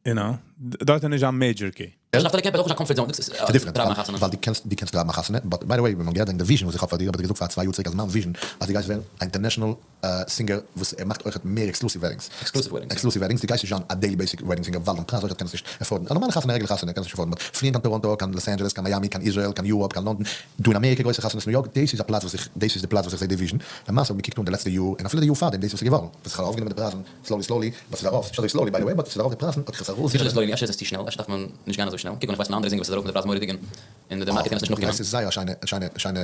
You know? דארט איז נישט זיין major key. איך דארף קעמפ איז אויך נישט א comfort zone, דאס איז ס'איז different, ווייל דו קענסט טרייבן א חתונה, but by the way, ווען מען געהערט וועגן די vision וואס איך האב פאר דיר, האב איך דיר געזאגט פאר 2 יאר צוריק אז מיין vision אז דו גייסט ווערן א international singer וואס ער מאכט אויכעט מער exclusive weddings. Exclusive weddings. Exclusive weddings, דו גייסט נישט זיין א daily basic wedding singer ווייל דיין פרייז אויכעט קענסט נישט afford ן. א נארמאלע חתונה, א רעגולער חתונה קענסט נישט afford ן, but פליען קיין טאראנטא, קיין לאס אנדזשעלעס, קיין מיאמי, קיין איזראעל, קיין Europe, קיין לאנדאן, דא אין אמעריקע גרויסע חתונות, ניו יארק, דאס איז א פלאץ וואס איך, דאס איז די פלאץ וואס איך זע די vision. למעשה אויב מ'קוקט אן די לעצטע יאר, און אפילו די יאר פארדעם, דאס וואס איז געווארן, וואס איך האב ארויפגענומען די פרייזן slowly slowly, but ס'איז ארויף, נישט אזוי slowly by the way, but ס'איז ארויף די פרייזן, האט איך עס ארויס. נישט אזוי slowly, אפשר איז עס צו שנעל, אפשר דארף מען נישט גיין אזוי שנעל, קוק אן איך ווייס פון אנדערע זינגער וואס איז ארויף מיט די פרייז מורא'דיג און די market קען עס נישט נאכקומען. דאס איז זייער א שיינע שיינע שיינע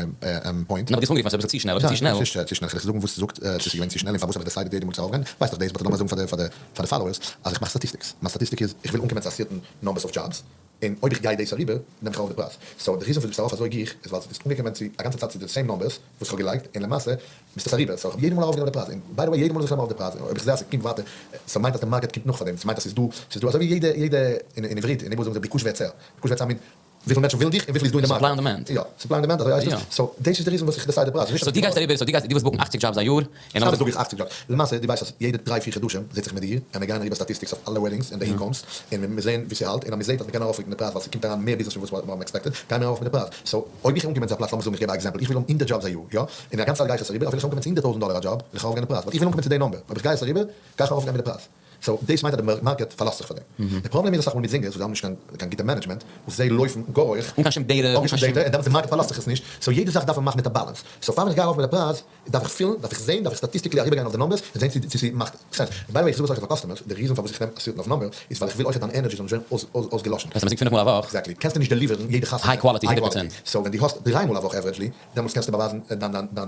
point. נאר דו האסט אנגערופן אז ס'איז אביסל צו שנעל, אויב ס'איז צו שנעל. ניין, ס'איז נישט צו שנעל, כ'וועל דיך זאגן וואס ס'זאגט, צו ס'איז געווען צו שנעל און פארוואס האב איך decided יעדע מאל צו ארויפגיין, ווייסט דאך דאס, but לאמיר זאגן פאר די פאר די followers אז איך מאך statistics, מיין statistic איז איך וויל אנקומען צו א certain numbers אויף jobs, און אויב איך גיי דאס אריבער נעם איך ארויף די פרייז, so די reason פארוואס דו ביסט ארויף אזוי גיך איז ווייל דו ביסט אנגעקומען צו א גאנצע צייט צו די same numbers וואס איך האב געלייגט, און למעשה ביסט עס אריבער, so איך האב יעדע מאל ארויפגענומען די פרייז, און by the way יעדע מאל וואס איך נעם ארויף די פרייז, אויב איך זע אז ס'קומט ווייטער, ס'מיינט אז די market קומט נאך פאר דעם, ס'מיינט אז ס'איז דא, ס'איז דא אזוי ווי יעדע יעדע אין עברית, אין היברו זאגן זיי ביקוש והיצע, ביקוש והיצע מיינט וויפיל מענטשן ווילן דיך און וויפיל איז דא אין די market. Supply and demand. יא, supply and demand אזוי הייסט עס, so דאס איז די reason וואס איך decide די פרייז, so דו גייסט אריבער, so דו גייסט, דו ווילסט book ן 80 jobs א יאר, און סתם זאג איך 80 jobs, למעשה דו ווייסט אז יעדע דריי פיר חדשים זיץ איך מיט דיר און מיר גייען אריבער statistics אויף אלע weddings און די incomes און מיר זעהן ווי ס'האלט און אז מ'זעהט אז מ'קען ארויפרוקן די פרייז ווייל ס'קומט אריין מער ביזנעס פון וואס מ'האבן expected גייען מיר ארויף מיט די פרייז, so אויב איך אנקומען צו א פלאץ לאמיר זאגן איך געב א example איך וויל האבן 100 jobs א יאר יא און א גאנצע צייט גיי איך עס אריבער אפילו איך אנקומען צו 100 טויזנט דאלער א דזשאב וועל איך ארויפגיין די פרייז ווייל איך וויל אנקומען צו די number אויב איך גיי עס אריבער גיי איך ארויפגיין מיט די פרייז. So דאס מיינט אז די market פארלאזט זיך פאר דעם. די פראבלעם איז אסאך מאל מיט זינגערס וואס זיי האבן נישט קיין גוטע management, וואס זיי לויפן גאר הויך, אן קיין שום data, אן קיין שום data, און דעמאלטס די market פארלאזט זיך עס נישט, so יעדע זאך דארף מען מאכן מיט א balance. So פאר ווען איך גיי ארויף מיט די פרייז, דארף איך פילן, דארף איך זען, דארף איך statistically אריבערגיין אויף די numbers, און זען צו ס'מאכט sense. און by the way איך זאג עס אויך פאר customers, די reason פארוואס איך נעם א certain אויף number, איז ווייל איך וויל אויך אז דיין energy זאל נישט ווערן אויסגעלאשן. הייסט אז מ'זינגט פינף מאל א וואך. Exactly. קענסטו נישט deliver ן יעדע חתונה. High quality, 100%. So ווען דו האסט דריי מאל א וואך averagely, דעמאלטס קענסטו באווייזן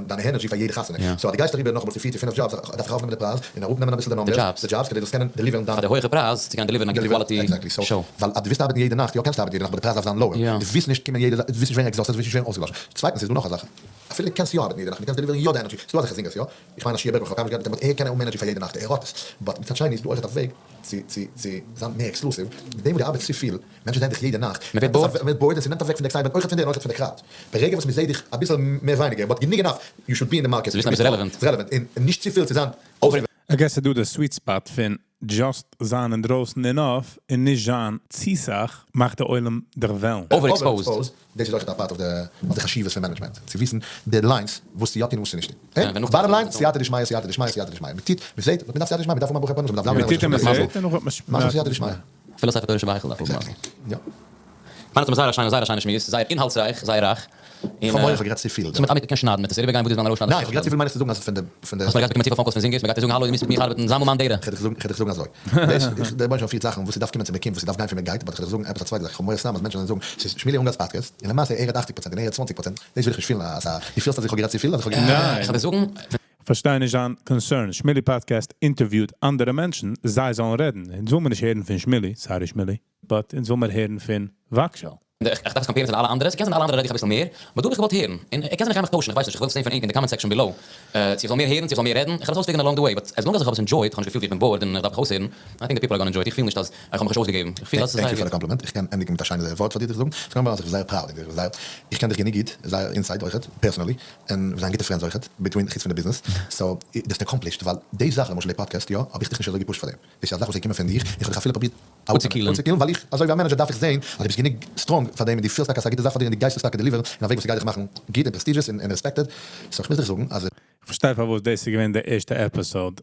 דיין energy פאר יעדע חתונה. So אז דו גייסט אריבער נאכאמאל צו פיר צו פינף jobs, דארף איך ארויפנעמען די פרייז און אראפנעמען אביסל די numbers, די jobs, כדי זאלסט קענען deliver ן דיין. פאר די הויכע פרייז צו קענען deliver ן א גוטע quality show. ווייל אז דו ווילסט ארבעטן יעדע נאכט, יא קענסטו ארבעטן יעדע נאכט, but די פרייז דארף זיין lower. דו ווילסט נישט קומען יעדע, דו ווילסט נישט ווערן exhausted, דו ווילסט נישט ווערן אויסגעלאשן. צווייטנס איז דא נאך א זאך, אפילו דו קענסט יא ארבעטן יעדע נאכט, דו קענסט deliver ן יא די energy, ס'איז דא אזעלכע זינגערס יא, איך מיין אז שיע בערקאוויטש, איך האב קיינמאל נישט גערעדט מיט אים, but ער קען האבן energy פאר יעדע נאכט, ער האט עס. But מצד שני איז דא אויכעט א וועג צו צו צו זיין מער exclusive, מיט דעם וואס דו ארבעטסט צופיל, מענטשן זעען דיך יעדע נאכט, מען ווערט bored. מען ווערט bored און ס'נעמט אוועק פון די excitement אויכעט פון דיר און אויכעט פון די crowd. ברגע וואס מ'זעט דיך אביסל מער ווייניגער, but גענוג enough, you should be אין די market. צו וויסן אז ביסט relevant. Relevant, און נישט צופיל צו זיין over. I guess ס'דא די sweet spot פון just זיין אינדרויסן enough און נישט זיין צו סאך מאכט די עולם דיך וועלן. Overexposed. דאס איז אויכעט א part of די חשיבות פון management, צו וויסן די lines וואס צו יא טון און וואס צו נישט טון. Bottom line, סייעתא דשמיא, סייעתא דשמיא, סייעתא דשמיא. מ'טוט, מ'זעט, but מ'דארף סייעתא דשמיא, מ'דארף האבן א ברכה פרנסה, מ'דארף דאווענען, מ'טוט און מ'זעט און נאך מאכן סייעתא דשמיא. אפילו ספר תורה שבהיכל דארף האבן מזל. יא. מיין האט זייער א שיינע זייער א שיינע שמועס, זייער אינהאלטסרייך, זייער רייך. איך האב מורא איך האב גערעדט צופיל. ס'מיט אמיתי קען שניידן מיט עס אריבערגיין וואס דו וועסט וועלן ארויסשניידן. ניין איך האב גערעדט צופיל מיין איך צו זאגן אז פון די פון די. האסט מיר געהאט באקומען צופיל phone calls פון זינגערס, מ'גייט דיר זאגן האלא דו מוזט מיט מיך ארבעטן, זאמל מיין data. כ'על דיך זאגן אזוי. דאס איך דער רבונו של עולם פירט זאכן וואס ס'דארף קומען צו מיר קומט וואס ס'דארף גיין פון מיר גייט, but כ'על דיך זאגן עפעס א צווייטע זאך, איך האב מורא סתם אז מענטשן וועלן זאגן ס'איז שמילי אונגאר'ס פאדקעסט, און למעשה ער רעדט 80% און ער רעדט 20%, דאס וויל איך נישט פילן אז א דו פילסט אז איך האב גערעדט צופיל אז איך האב ניין. איך וועל דיר זאגן. פארשטיי נישט זיין concern. שמילי פאדקעסט interviewt אנדערע מענטשן, זיי זאלן רעדן. אונז וויל מיר נישט הערן פון שמילי, sorry שמילי, but אונז וויל מיר הערן פון וואגשאל. איך דארף עס compare ן צו אלע אנדערע, ס'קען זיין אלע אנדערע רעד איך אביסל מער, but דא האב איך געוואלט הערן, און איך קען זיך נישט טוישן, איך ווייס נישט, איך וויל עס זען פון ענק אין די comment section below, צו איך זאל מער הערן, צו איך זאל מער רעדן, איך וועל עס אויספיגערן along the way, but as long as איך האב עס enjoyed, איך האב נישט געפילט ווי איך בין bored און איך דארף מיך אויסהערן, I think the people are gonna enjoy it, איך פיל נישט אז איך האב מיך נישט אויסגעגעבן, איך פיל אז עס איז Thank you זייער פאר די גוט. קאמפלימענט, איך קען ענדיגן מיט א שיינע ווארט פאר דיר צו זאגן, ס'קומט מיר ארויס איך בין זייער proud אין דיר, זייער, איך קען דיך גענוג גוט, זייער inside אויכעט, personally, און מיר זענען גוטע friends אויכעט, between חוץ פון די ביזנעס, so דו האסט accomplished, ווייל די זאך למשל די פאדקעסט יא, האב איך דיך נישט אזוי גע push ט פאר דעם, דאס איז א זאך וואס איז געקומען פון דיך, איך האב דיך אפילו פרובירט אפצוקילן. אפצוקילן, ווייל איך, אזוי ווי א manager דארף איך זען אז דו ביסט גענוג strong פאר דעם און דו פילסט טאקע אז ס'איז א גוטע זאך פאר דיר און דו גייסט עס טאקע deliver ן אין א וועג וואס ס'גייט דיך מאכן גוט און prestigious און respected, so איך מוז דיך זאגן אז. איך פארשטיי פארוואס דאס איז געווען די ערשטע episode.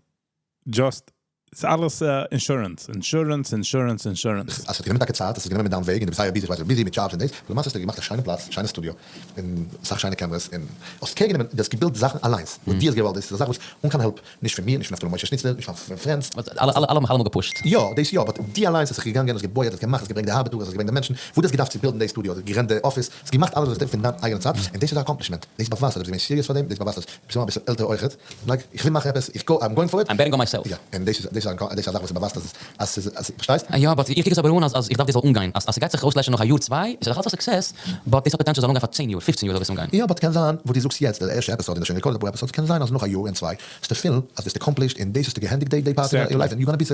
Just. ס'איז אלעס insurance, insurance, insurance, insurance. אז ס'האט גענומען טאקע צייט, עס איז גענומען מיט דיין וועג, און דו ביסט זייער busy, איך ווייס דו ביסט busy מיט jobs און דאס, אבער למעשה האסטו געמאכט א שיינע פלאץ, שיינע studio, און אסאך שיינע cameras, און האסט care גענומען, דו האסט געבילט זאכן אליינס, וואס דו האסט געוואלט, דאס איז א זאך וואס אן קיין help, נישט פון מיר, נישט פון נפתלי משה שניצלער, נישט פון friends. אלע אלע האבן מיך אלעמאל געפושט. יא, דאס יא, but דו אליינס האסט זיך געגאנגען, האסט געבויעט, האסט געמאכט, האסט געברענגט די ארבעטאר, האסט געברענגט די מענטשן, וואס דו האסט געדארפט צו בילדן די studio, האסט גערענט די אפיס, האסט געמאכט אלעס וואס דו פון דיין אייגענע צייט, און דאס איז א accomplishment, דאס באווייזט אז דו ביסט געווען serious פאר דעם, דאס באווייזט אז דו ביסט געווארן אביסל עלטער אויכעט, like, איך וויל מאכן עפעס, איך go, I'm going for it. I'm betting on myself. יא, און דאס איז, דאס איז א זאך וואס באווייזט אז, אז ס'איז, אז, פארשטייסט? יא, but איך קוק עס אבער אן אז אז איך דארף דאס זאל אנגיין, אז אז ס'גייט זיך אויסלעשן נאך א יאר צוויי, איז עס נאך אלץ א success, but דאס האט potential זאל אנגיין פאר 10 יאר, 15 יאר זאל דאס אנגיין. יא, but קען זיין וואס דו זאגסט יעצט, די ערשטע episode און שוין recorded אפאר episodes, קען זיין אז נאך א יאר און צוויי וועסטו פילן אז ביסט accomplished און דאס האסטו געענדיגט די part אין your life און you gonna be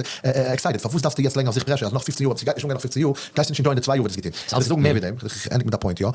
excited, פארוואס דארפסטו יעצט לייגן אויף זיך pressure אז נאך 15 יאר אויב ס'גייט נישט אנגיין נאך 15 יאר גייסטו נישט enjoyען די 2 יאר וואס דו האסט געטון. איך זאג מער ווי דעם, איך ענדיג מיט א point יא,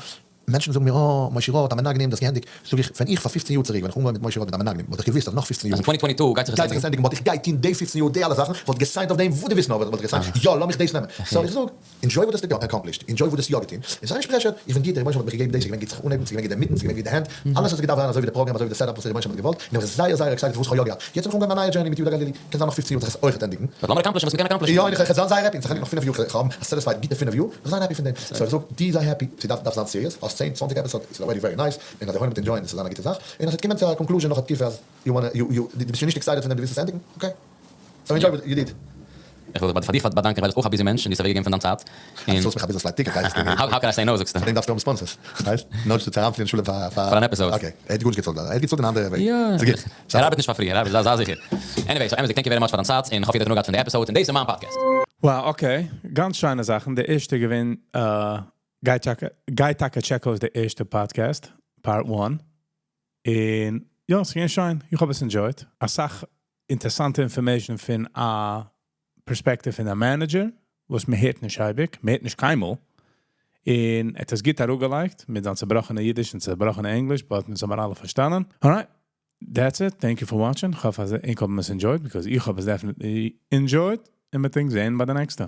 מענטשן זאגן מיר אה, משה ראטה, המנגנים, דאס געענדיגט, זאג איך, ווען איך פאר 15 יאר צוריק, ווען איך אנגעהויבן מיט משה ראטה מיט המנגנים, וואלט איך געוואוסט אז נאך 15 יאר אז אין 2022 גייט זיך עס גייט זיך עס ענדיגן. ענדיגן, וואלט איך גיי טון די 15 יאר די אלע זאכן, וואלט געסיינט אויף דעם וואו דו ווילסט נאר, וואלט איך געסיינט, יא לאמיך דאס נעמען. So איך זאג, enjoy וואס דו האסט accomplished, enjoy וואס דו האסט יא געטון, און זיי נישט pressured, איך בין גוט, דער רבונו של עולם האט מיך געגעבן דאס, איך געווען גוט זיך אנהייבן, ס'איז געווען גוט אינמיטן, ס'איז געווען גוט די הענט, אלעס האט געדארפט זיין אזוי ווי די program, אזוי ווי די setup וואס דער רבונו של עולם האט געוואלט, און איך בין זייער זייער excited וואס איך האב יא געהאט. יעצט האב איך אנגעהויבן א נייע journey מיט יהודה גלילי, קען זיין נאך 15 יאר וועט זיך עס אויכעט ענדיגן. But לאמיר accomplishן וואס מ'קען accomplishן. יא, און איך וועל זיין זייער happy, און ס'ענדיגט נאך 5 יאר, איך האב א satisfied גוטע 5 יאר, איך וועל זיין happy פון דעם. So איך זאג, דו זיי happy, ס'דארף דארף זיין serious, האסט 10, 20 episodes, איז already very nice, און אז די עולם וועט enjoyען, דאס איז זיין א גוטע זאך, און אז ס'וועט קומען צו א conclusion נאך א תקופה אז you wanna, you, you, דו ביסט שוין נישט excited פון דעם, דו ווילסט עס ענדיגן, okay. So enjoy what you did. איך וויל זיך פאר דיך באדאנקען, ווייל דו ביסט אויך א busy מענטש און דו האסט אוועקגעגעבן פון דיין צייט. און דו צאלסט מיך א business flight ticket, ווייסטו. How can I say no, זאגסטו. פאר דעם דארפסטו האבן sponsors, ווייסט? נאר צו אריינפליען שולע פאר פאר אן episode. Okay, ער האט גארנישט געצאלט, ער האט געצאלט אין אנדערע וועג. יא, ס'איז גוט. ער ארבעט נישט פאר free, ער ארבעט, זיי זיכער. Anyway, so אמת'דיג, thank you very much פאר דיין צייט, און איך האף איר האט הנאה געהאט פון די episode, און דאס איז מיין podcast. Wow, okay. גאנץ שיינע זאכן. די ערשטע געווען, גיי טאקע check אויס די ערשטע podcast, part 1. און יא, ס'איז געווען שיין. איך האב עס enjoyed. אסאך אינטערעסאנטע information פון א perspective פון א manager, וואס מען הערט נישט אייביג, מען הערט נישט קיינמאל. און ער האט עס גוט אראפגעלייגט, מיט זיין צעבראכענע אידיש און צעבראכענע ענגליש, but מיר האבן אלע פארשטאנען. Alright, that's it. Thank you for watching. איך האף אז איר האט עס enjoyed, because איך האב עס definitely enjoyed. און מיר זעען ביי די נעקסטע.